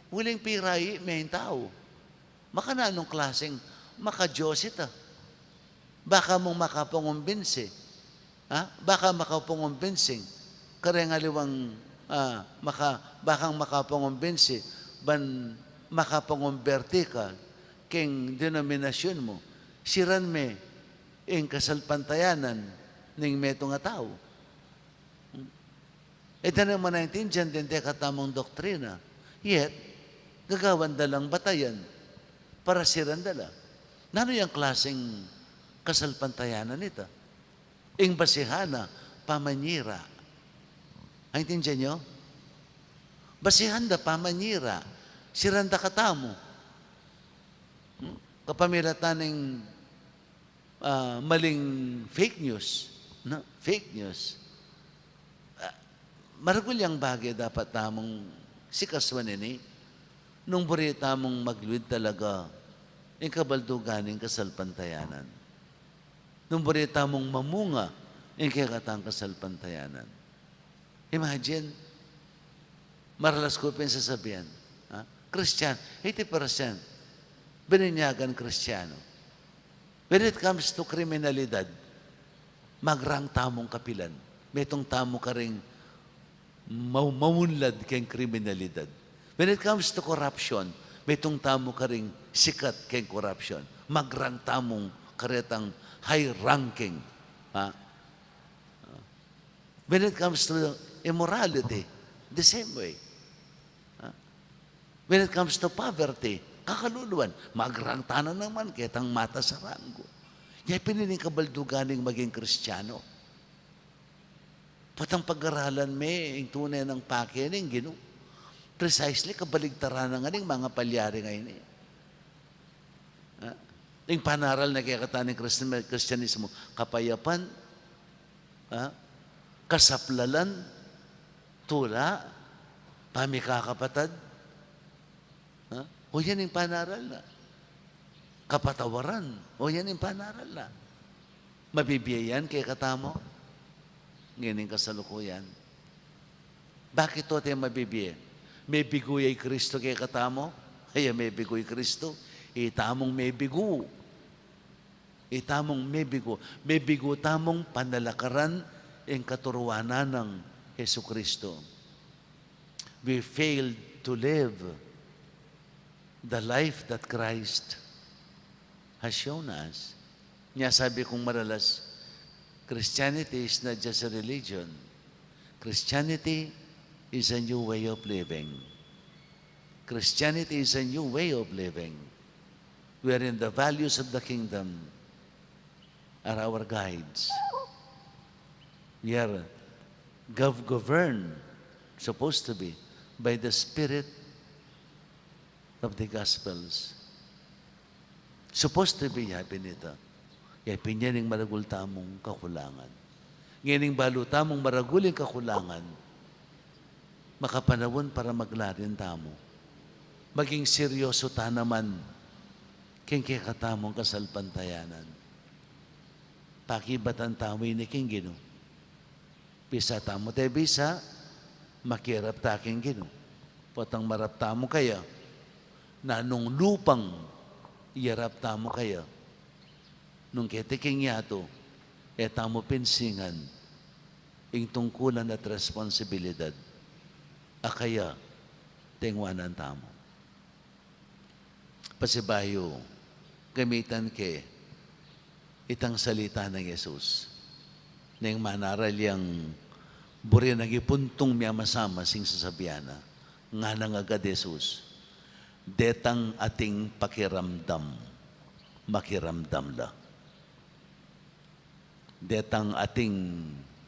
uling pirai me ing tau. Makananung klaseng maka-Dios ita? Ba ka mung makapangumbinsi, ha? Ba ka makapangumbinsi kareng aliwang, ah, maka-, ba kang makapangumbinsi ban makapangumberti ka keng denominasyun mu? Siran me ing kasalpantayanan ning metung a tau. E da naman aintindian deng kekatamung doktrina. Yet, gagawan da lang batayan para siran da la. Nanu yang klaseng kasalpantayanan ita? Ing basihan na, pamanyira. Aintindian yu? Basihan da pamanyira. Siran da katamu. Hmm? Kapamilatan ning ah, maling fake news, no? Fake news. Ah, maragul yang bage dapat tamung sikasuan ini, nung buri tamung magluid talaga ing kabaldugan ning kasalpantayanan. Nung buri tamung mamunga ing kekatang kasalpantayanan. Imagine, maralas ku pin sasabian, ha? Kristiyan, eighty percent bininyagan Kristiyanu. When it comes to kriminalidad, magrang tamung kapilan. Metung tamu karing mau-, maunlad keng kriminalidad. When it comes to corruption, metung tamu karing sikat keng corruption. Magrang tamung karetang high ranking. Ha? When it comes to immorality, the same way. When it comes to poverty, kakaluluan, magrang tana naman, ketang matas a ranggo. Kaya pin ing kabaldugan ning maging Kristiyano. Potang pag-aralan me ing tune nang pake ning Ginu. Precisely, kabaligtaran na ngeni ning mangapalyari ngeni. Ha? Ing panaral na kekatamu ning Krist-, Kristiyanismo, kapayapan, ha? Kasaplalan, tula, pamikakapatad, ha? O yan ing panaral na. Kapatawaran, o yan ing panaral na. Mabibie yan kekatamu ngening kasalukuyan? Bakit ote mabibie? Mebigu ya i Kristo kekatamu? Aya, mebigu i Kristo. Itamung mebigu. Itamung mebigu. Mebigu tamung panalakaran ing katuruan nang Jesucristo. We failed to live the life that Christ has shown us. Nya sabi kung maralas, Christianity is not just a religion. Christianity is a new way of living. Christianity is a new way of living, wherein the values of the kingdom are our guides. We are gov-, governed, supposed to be, by the Spirit of the Gospels. Supposed to be, ya pin ita. Ya pin yan ing maragul tamung kakulangan. Ngening balu tamung maragul ing kakulangan, makapanaun para maglarin tamu. Maging seryoso ta naman king kekatamung kasalpantayanan. Pakibatan tamu ini king Ginu. Bisa tamu te bisa, makirap ta king Ginu. Potang marap tamu kaya, nanung lupang iyarap tamu kaya, nung keti king yatu, e tamu pinsingan ing tungkulan at responsibilidad a kaya tengwanan tamu. Pasibayu, gamitan ke itang salita nang Jesus. Neng manaral yang buri nang ipuntung miamasamas ing sasabian na, nganang agad Jesus, "Detang ating pakiramdam, makiramdam la. Detang ating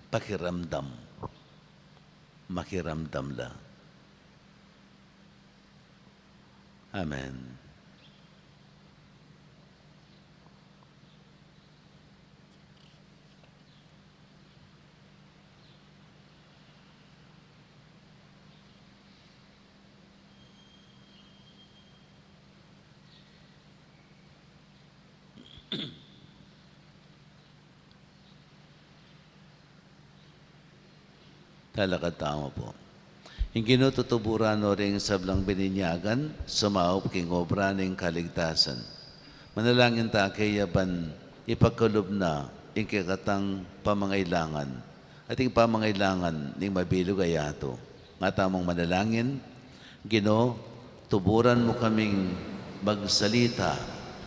pakiramdam, makiramdam la." Amen. Talakad tamu pu. Ing Ginu tutuburan no ring sablang bininyagan, sumaup king obra ning kaligtasan. Manalangin ta kaya ban ipagkalub na ing kekatang pamangailangan, at ing pamangailangan ning mabilug a yatu. Nga tamung manalangin, Ginu, tuburan mu kaming magsalita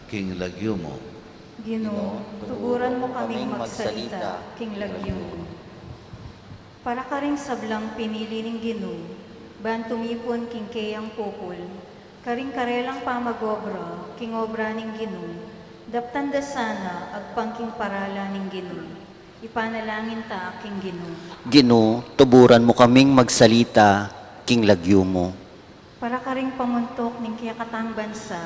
king lagyu mu. Ginu, tuburan mu kaming magsalita king lagyu mu. Para karing sablang pinili ning Ginu, ban tumipun king keyang pupul, karing karelang pamag-obra king obra ning Ginu, daptan da sana agpang king paralan ning Ginu. Ipanalangin ta king Ginu. Ginu, tuburan mu kaming magsalita king lagyu mu. Para karing pamuntuk ning kekatang bansa,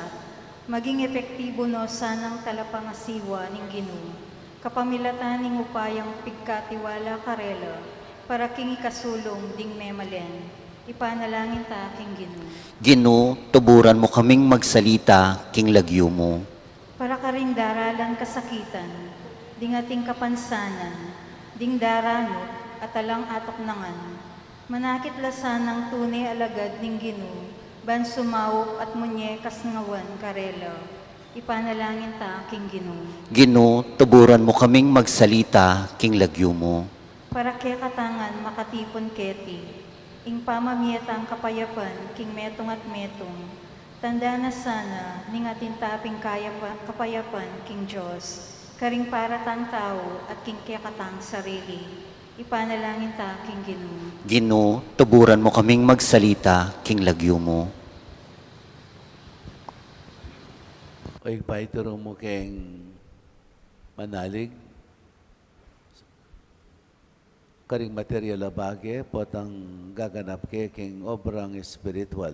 maging epektibu no sanang talapangasiwa ning Ginu, kapamilatan ning upayang pigkatiwala karela, para king ikasulung ding memalen. Ipanalangin ta king Ginu. Ginu, tuburan mu kaming magsalita king lagyu mu. Para karing daralan kasakitan, ding ating kapansanan, ding daranut, at alang atuknangan, manakit la sanang tune alagad ning Ginu, ban sumaup at munye kasngawan karela. Ipanalangin ta king Ginu. Ginu, tuburan mu kaming magsalita king lagyu mu. Para kekatang ngan makatipun keti, ing pamamie tang kapayapan king metung at metung, tanda na sana ning atin ta pin kayapa-, kapayapan king Dios, karing para tang tau at king kekatang sarili. Ipanalangin ta king Ginu. Ginu, tuburan mu kaming magsalita king lagyu mu. O Ibpa, ituru mu keng manalig karing material a bage, potang gaganap ke king obrang espiritual.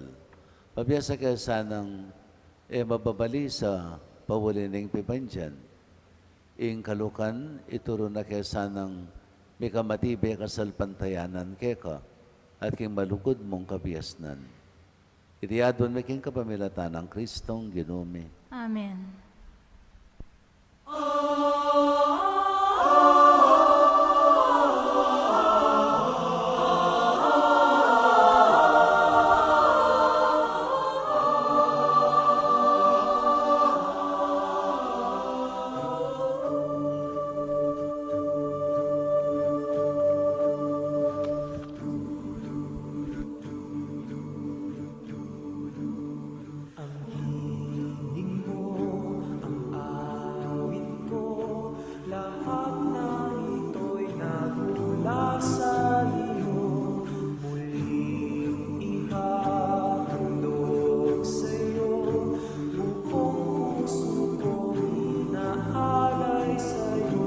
Pabiasa ke sanang e mababalisa pauli ning pibandian. Ing kalukan, ituru na ke sanang mikamatibe kasalpantayanan keka, at king malugud mung kabiasnan. Iti adwan mi king kapamilatan nang Kristong Ginu mi. Amen. Ang hiling mo, ang awit ko, lahat na ito'y nagmula sa iyo. Muling ihahandog sa iyo, buong puso kong inaalay sa iyo.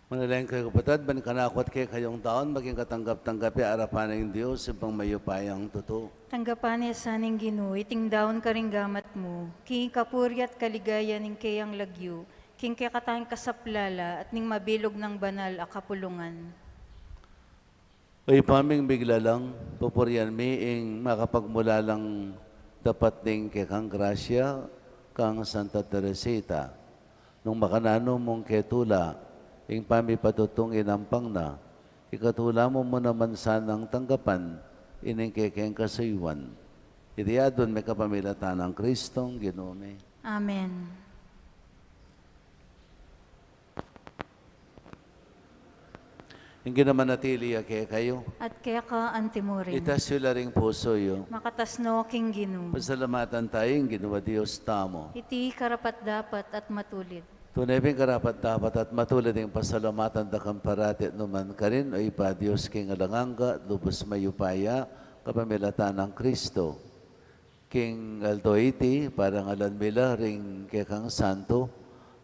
Manalangin kayu, kapatad, ban kanaku at kekayung daun maging katanggap-tanggap ya king arapan ning Dios, Ibpang mayupayang tutu. Tanggapan na sa ning Ginu iting daun karing gamat mu, king kapurian at kaligayan ning keyang lagyu, king kekatang kasaplalan at ning mabilug nang banal a kapulungan. O Ibpa ming miglalang, pupurian mi ing makapagmulalang dapat ning kekang grasya kang Santa Teresita. Nung makananu mung ketula ing pamipatutung inampang na, ikatula mu mu naman sanang tanggapan ining kekeng kasuyuan. Iti adwan mi kapamilatan nang Kristong Ginu mi. Amen. Ing Ginu manatili ya kekayu. At keka antimurin. Itas yu la ring pusu yu. Makatas no king Ginu. Pasalamatan tamu ing Ginu a Dios tamu. Iti karapat-dapat at matulid. Tune pin karapat-dapat at matulid ing pasalamatan da ka parati at nukarin man, O Ibpa, Dios king alang angga at lubus mayupaya, kapamilatan nang Kristo. King aldo iti, parangalan mi la ring kekang santo,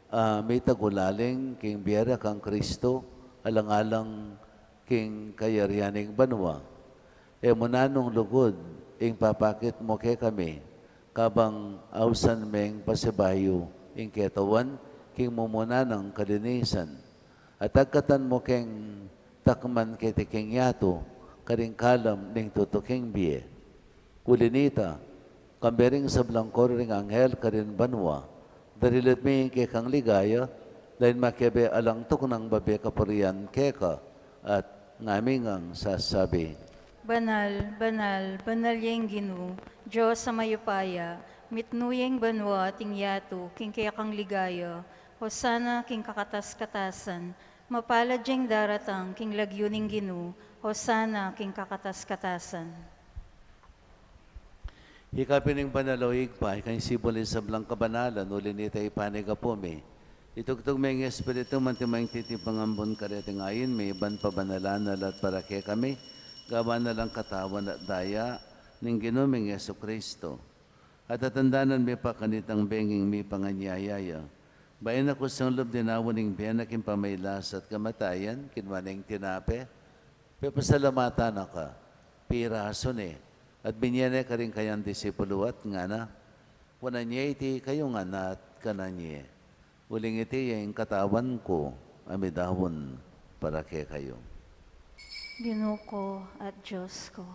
a mitagulaling king bie ra kang Kristo, alang-alang king kayarian ning banua. E mu na nung lugud ing papakit mu kekami, kabang ausan meng pasibayu ing ketawan king mumuna nang kalinisan. At agkatan mu keng takman keti king yatu, karing kalam ning tutuking bie. Uli nita, kambe ring sablang koro ring anghel karin banua, darilit mi ing kekang ligaya, lain makiabe alang tuknang babie kapurian keka, at ngami ngang sasabi. Banal, banal, banal ya ing Ginu, Dios a mayupaya, mitmu ya ing banua at ing yatu, king kekang ligaya, Hosana king kakatas-katasan, mapalad ya ing daratang king lagyu ning Ginu, Hosana king kakatas-katasan. Ika pin ing banal, O Ibpa, ika ing sibul ning sablang kabanalan, uli nita ipanyawad mi. Itugtug me ing Espiritu mu antimong titipangan bun kareting ain mi, ban pabanalan na la at para kekami, gawan na lang katawan at daya ning Ginu ming Jesucristo. At tatandanan mi pa kanitang benging mipanganyaya ya, bayu na kusang lub dinaun ing bie na king pamagkasakit at kamatayan, kinua ne ing tinape, pepasalamatan na ka, pirasu ne, at binie ne karing kayang disipulu at ngana: Kunan ye iti kayu ngan at kanan ye. Uling iti ya ing katawan ku, a midaun para kekayu. Ginu ku at Dios ku.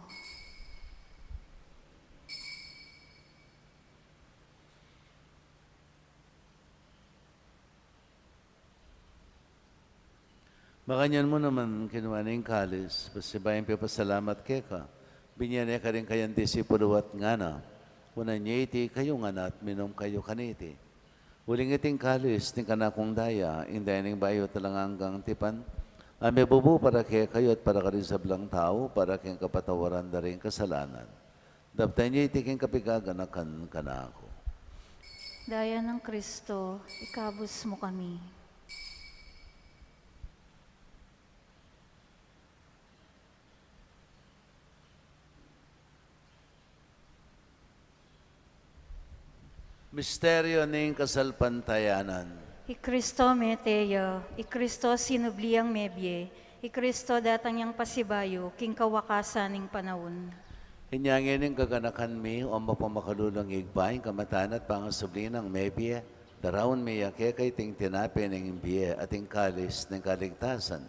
Makanyan mu naman kinua ne ing kalis, pasibayu yang pepasalamat keka, binie ne karing kayang disipulu at ngana: Kunan ye iti kayu ngan at minum kayu kaniti. Uling iti ing kalis ning kanakung daya, ing daya ning bayu at alang anggang tipan, a mibubu para kekayu at para karing sablang tau, para king kapatawaran da ring kasalanan. Daptan ye iti king kapigaganakan kanaku. Daya nang Kristo, ikabus mu kami. Misteryu ning kasalpantayanan. I Kristo mete ya, i Kristo sinubli yang mebie, i Kristo datang yang pasibayu king kawakasan ning panaun. Inya ngeni gaganakan mi, o mapamakalulung Ibpa, ing kamatayan at pangasubli nang mebie, daraun mi ya keka iting tinape ning bie at ing kalis ning kaligtasan.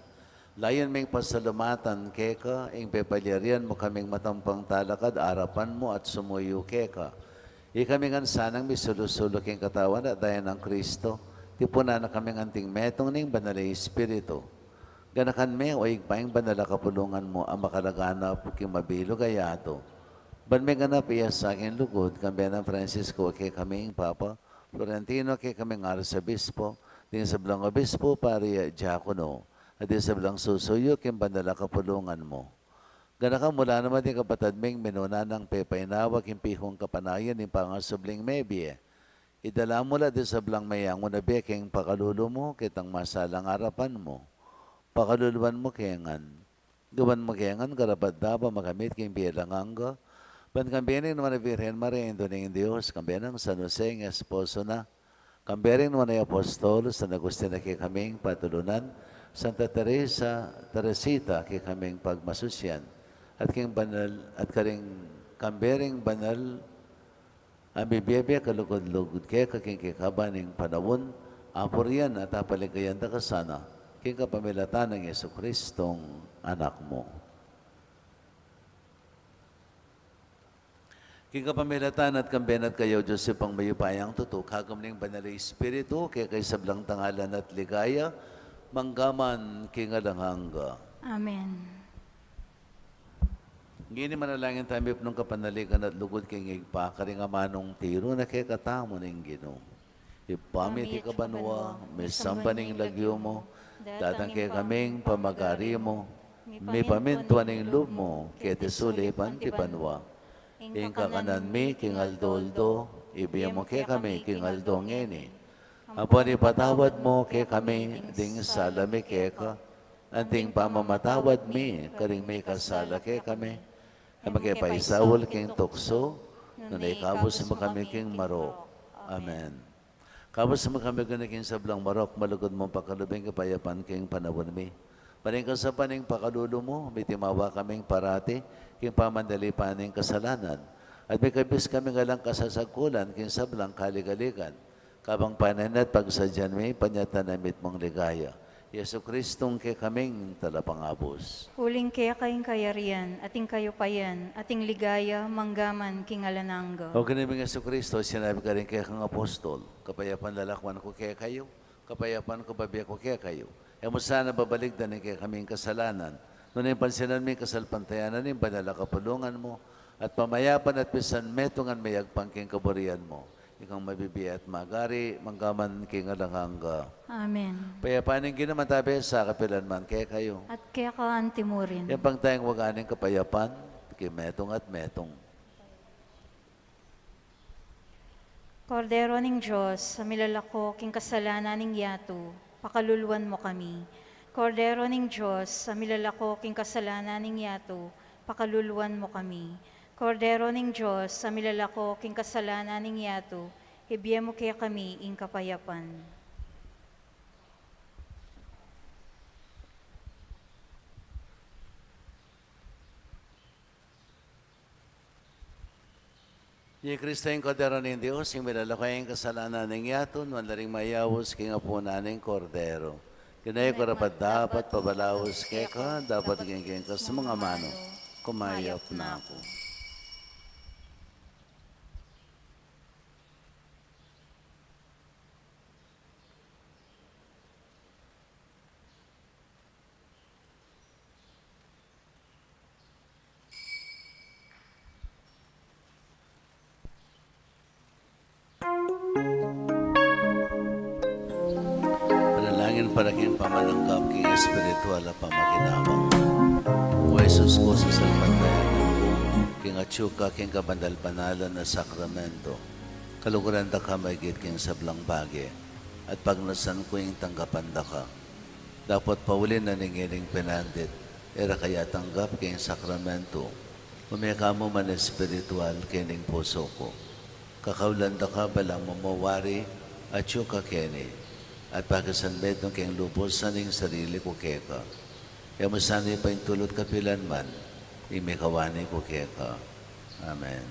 Layun ming pasalamatan keka ing pepalyarian mu kaming matampang talakad arapan mu at sumuyu keka. Ikami ngan sanang misulu-sulu king katawan at daya nang Kristo, tipunan na kaming anting metung ning Banal a Espiritu. Ganakan me, o Ibpa, ing banal a kapulungan mu a makalaganap king mabilug a yatu. Ban meganap ya sa king lugud, kambe nang Francisco a kekaming Papa, Florentino a kekaming Arsobispo, ding sablang obispo, pari at diakono, at ding sablang susuyu king banal a kapulungan mu. Ganakan mu la naman ding kapatad ming minuna nang pepainawa king pikung kapanayan ning pangasubling mebie. Idala mu la ding sablang meyangu na bie king pakalulu mu, ketang masalang arapan mu. Pakaluluan mu ke ngan. Gawan mu ke ngan karapat-dapat makamit king bie alang angga. Ban kambe ning nuan a Virgen Maria, Indu ning Dios, kambe nang San Jose, ing esposo na, kambe ring nuan a apostol, San Agustin a kekaming patulunan, Santa Teresa, Teresita a kekaming pagmasusian, at king banal, at karing kambe ring banal a mibie-bie kalugud-lugud keka king kekaban ning panaun, apurian at apaligayan da ka sana, king kapamilatan nang Jesucristong Anak mu. King kapamilatan at kambe na at kaya, O Dios, Ibpang mayupayang tutu, kagum ning Banal a Espiritu, keka ing sablang dangalan at ligaya, mangga man king alang angga. Amen. Ngeni manalangin tamu, mipnung kapanaligan at lugud king Ibpa, karing amanung tiru na kekatamu ning Ginu. Ibpa mi, atiu ka banua, misamban ya ing lagyu mu, Datang kekaming pamagari mu, mipamintuan ing lub mu keti sulip anti banua. Ing kakanan mi king aldo-aldo ibie mu kekami king aldo ngeni. Ampon ipatawad mu kekami ding sala mi keka, anting pamamatawad mi karing mikasala kekami. E mu ke paisaul king tuksu, nune ikabus mu kami king marok. Amen. Kabus mu kami king sablang marok, malugud mung pakalub ing kapayapan king panaun mi. Maring kasaupan ning pakalulu mu, mitimawa kaming parati king pamanalipan ning kasalanan, at mikabus kaming alang kasasagkulan king sablang kaligaligan, kabang panayan at pagsadyan mi panyatang na mitmung ligaya, Jesucristong kekaming Talapangabus. Uling keka ing kayarian, at ing kayupayan, at ing ligaya, manggaman king alang angga. O Ginu ming Jesucristo, sinabi mu karing kekang apostol, kapayapan lalakwan ku kekayu, kapayapan ku bibie ku kekayu. E mu sana babalikdan ing kekaming kasalanan, nune pansinan mu ing kasalpantayanan ning banal a kapulungan mu, at pamayapan at pisanmetungan meyagpang king kaburian mu. Ikang mabibie at magari, manggaman king alang angga. Amen. Kapayapan ning Ginu manatili sa kapilan man kekayu. At keka anti murin. Ing pangtayang waga ning kapayapan, king metung at metung. Kordero ning Dios, a milalako king kasalanan ning yatu, pakaluluan mu kami. Kordero ning Dios, a milalako king kasalanan ning yatu, pakaluluan mu kami. Kordero ning Dios, a milalako king kasalanan ning yatu, ibie mu kekami ing kapayapan. Ini i Kristo, ing Kordero ning Dios, ing milalako king kasalanan ning yatu, nuan la ring mayaus king apunan ning Kordero. Di na ku karapat-dapat pabalaus keka, dapot king kekang amanu, kumayap na ku. Panalangin para king pamananggap king espiritual a pamakinabang. O Jesus ku, sasalpantayanan ku king atyu ka king kabanal-banalan a sakramento. Kaluguran da ka maigit king sablang bage, at pagnasan ku ing tanggapan da ka. Dapot pauli na ning ining penandit, e ra ka ya tanggap king sakramento, ume ka mu man espiritual king pusu ku. Kakaulan da ka balamu mo wari atyu ka keni, at pakisanmetung ke king lubus ning sarili ku keka. E mu sana paintulut kapilan man ing mikawani ku keka. Amen.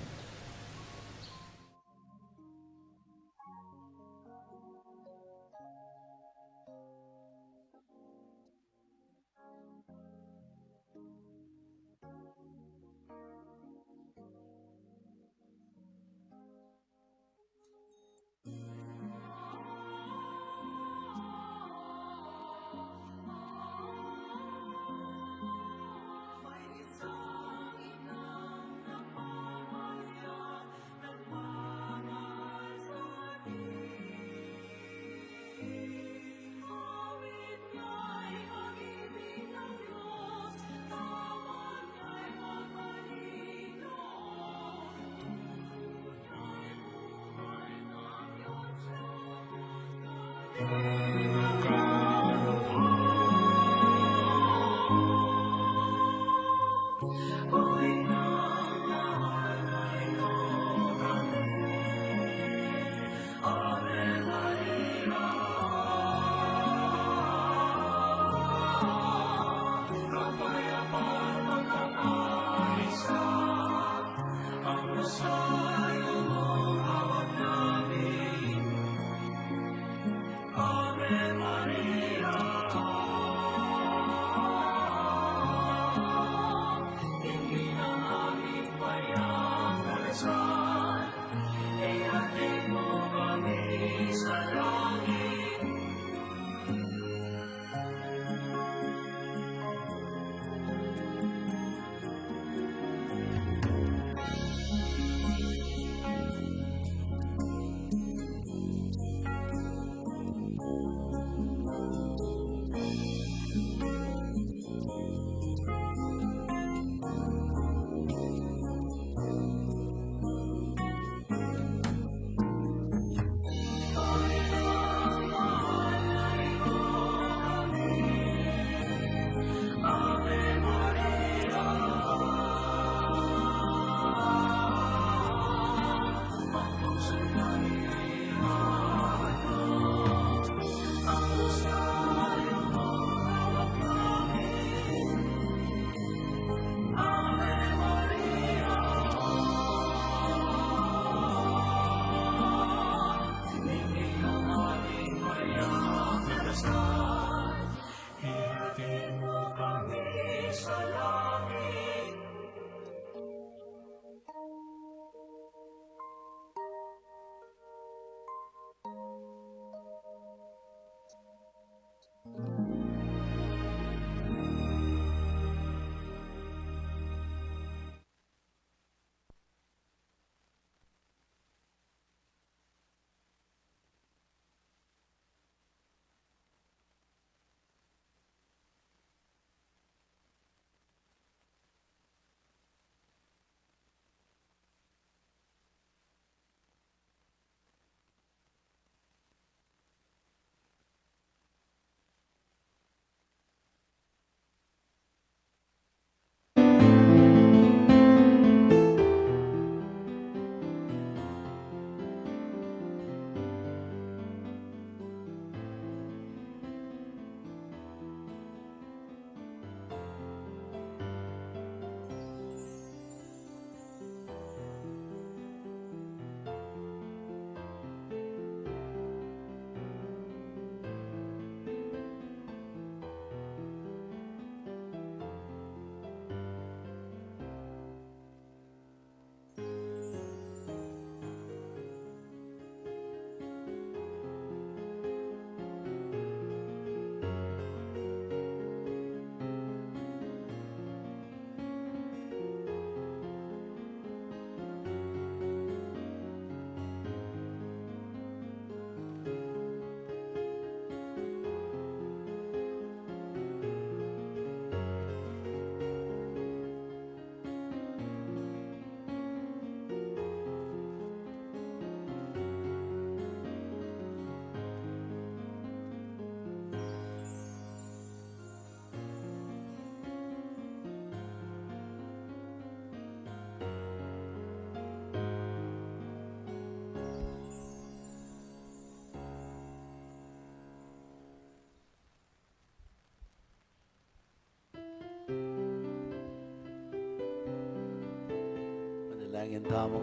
Manalangin tamu.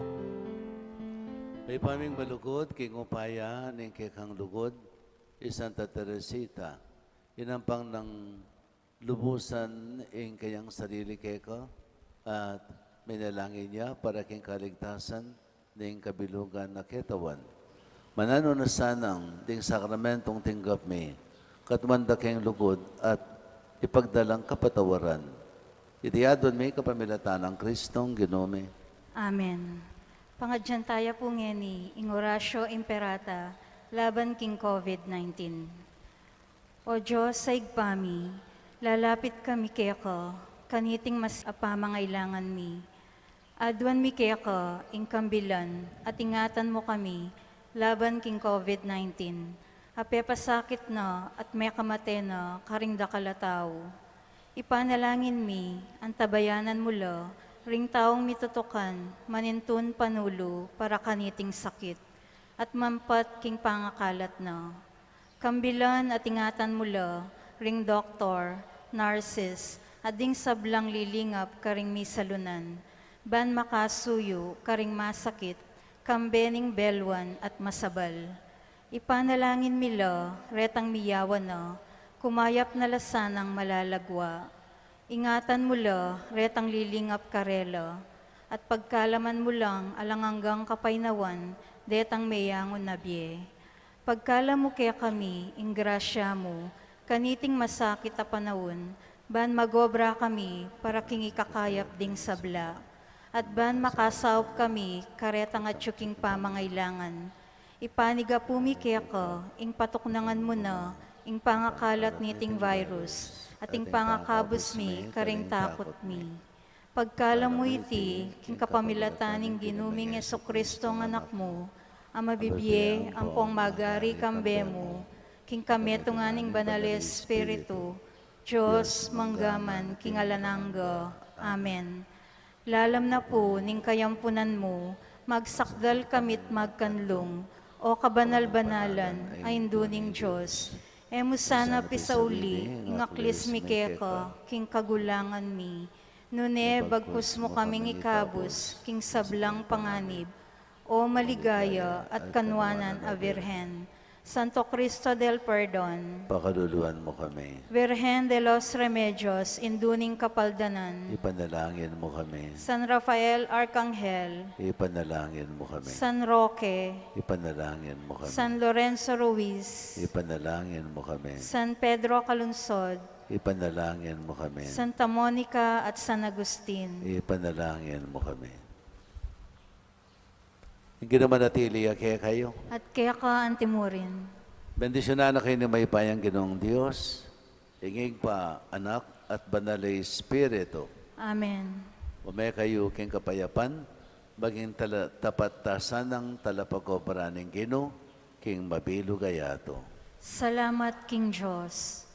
Ibpa ming malugud, king upaya ning kekang lugud, i Santa Teresita, inampang nang lubusan ing kayang sarili keka, at minalangin ya para king kaligtasan ning kabilugan a ketawan. Mananu na sanang ding sakramentong tinggap mi, katmuan da keng lugud at ipagdalang kapatawaran. Iti adwan mi kapamilatan nang Kristong Ginu mi. Amen. Pangadyan taya pu ngeni ing Oratio Imperata laban king COVID nineteen. O Dios a Ibpa mi, lalapit kami keka, kaniting mas a pamangailangan mi. Adwan mi keka ing kambilan at ingatan mu kami laban king COVID nineteen, a pepasakit na at mekamate na karing dakal a tau. Ipanalangin mi, antabayanan mu la ring taung mitutukan manintun panulu para kaniting sakit, at mampat king pangakalat na. Kambilan at ingatan mu la ring doktor, nurses, at ding sablang lilingap karing misalunan, ban makasuyu karing masakit, kambe ning belwan at masabal. Ipanalangin mi la retang miyawan na, kumayap na la sanang malalagwa. Ingatan mu la retang lilingap karela, at pagkalaman mu lang alang anggang kapaynawan detang meyangu na bie. Pagkalam mu kekami ing grasya mu, kaniting masakit a panaun, ban magobra kami para king ikakayap ding sabla, at ban makasaup kami karetang atyu king pamangailangan. Ipanigapu mi keka ing patuknangan mu na ing pangakalat niting virus, at ing pangakabus mi karing takut mi. Pagkalam mu iti king kapamilatan ning Ginu ming Jesucristo a Anak mu, a mabibie ampong magari kambe mu, king kametungan ning Banal a Espiritu, Dios, mangga man king alang angga. Amen. Lalam na pu ning kayampunan mu, magsakdal kami't magkanlung, O kabanal-banalan a Indu ning Dios. E mu sana pisauli ing aklis mi keka king kagulangan mi, nune bagkus mu kaming ikabus king sablang panganib, O maligaya at kanuanan a Birhen. Santo Cristo del Perdon. Pakaluluan mu kami. Virgen de los Remedios, Indu ning Kapaldanan. Ipanalangin mu kami. San Rafael Arkanghel. Ipanalangin mu kami. San Roque. Ipanalangin mu kami. San Lorenzo Ruiz. Ipanalangin mu kami. San Pedro Calungsod. Ipanalangin mu kami. Santa Monica at San Agustin. Ipanalangin mu kami. Ing Ginu manatili ya kekayu. At keka antimurin. Bendisyunan na kayu ning mayupayang Ginung Dios, ing Ibpa, Anak, at Banal a Espiritu. Amen. Ume kayu king kapayapan, maging tala-, tapat ta sanang talapag-obra ning Ginu, king mabilug a yatu. Salamat king Dios.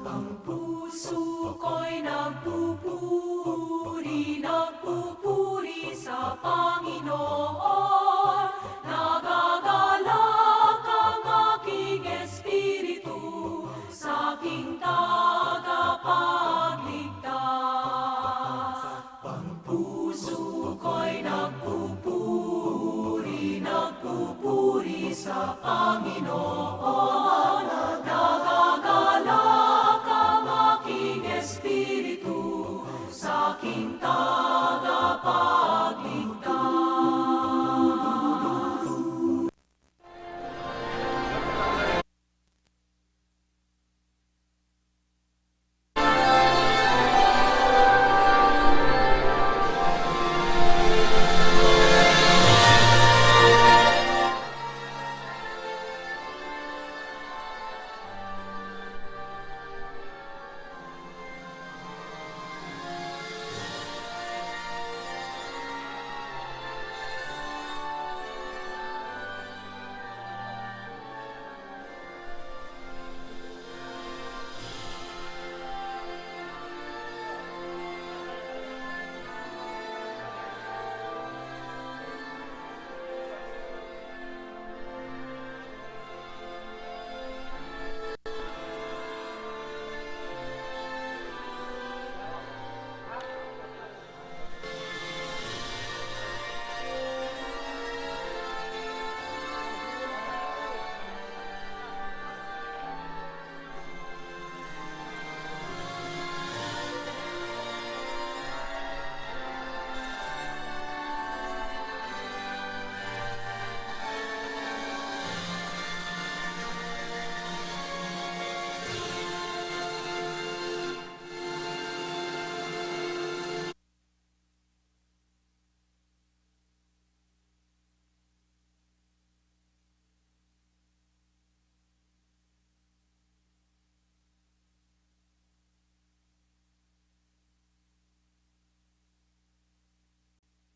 Ang puso ko'y nagpupuri, nagpupuri sa Panginoon.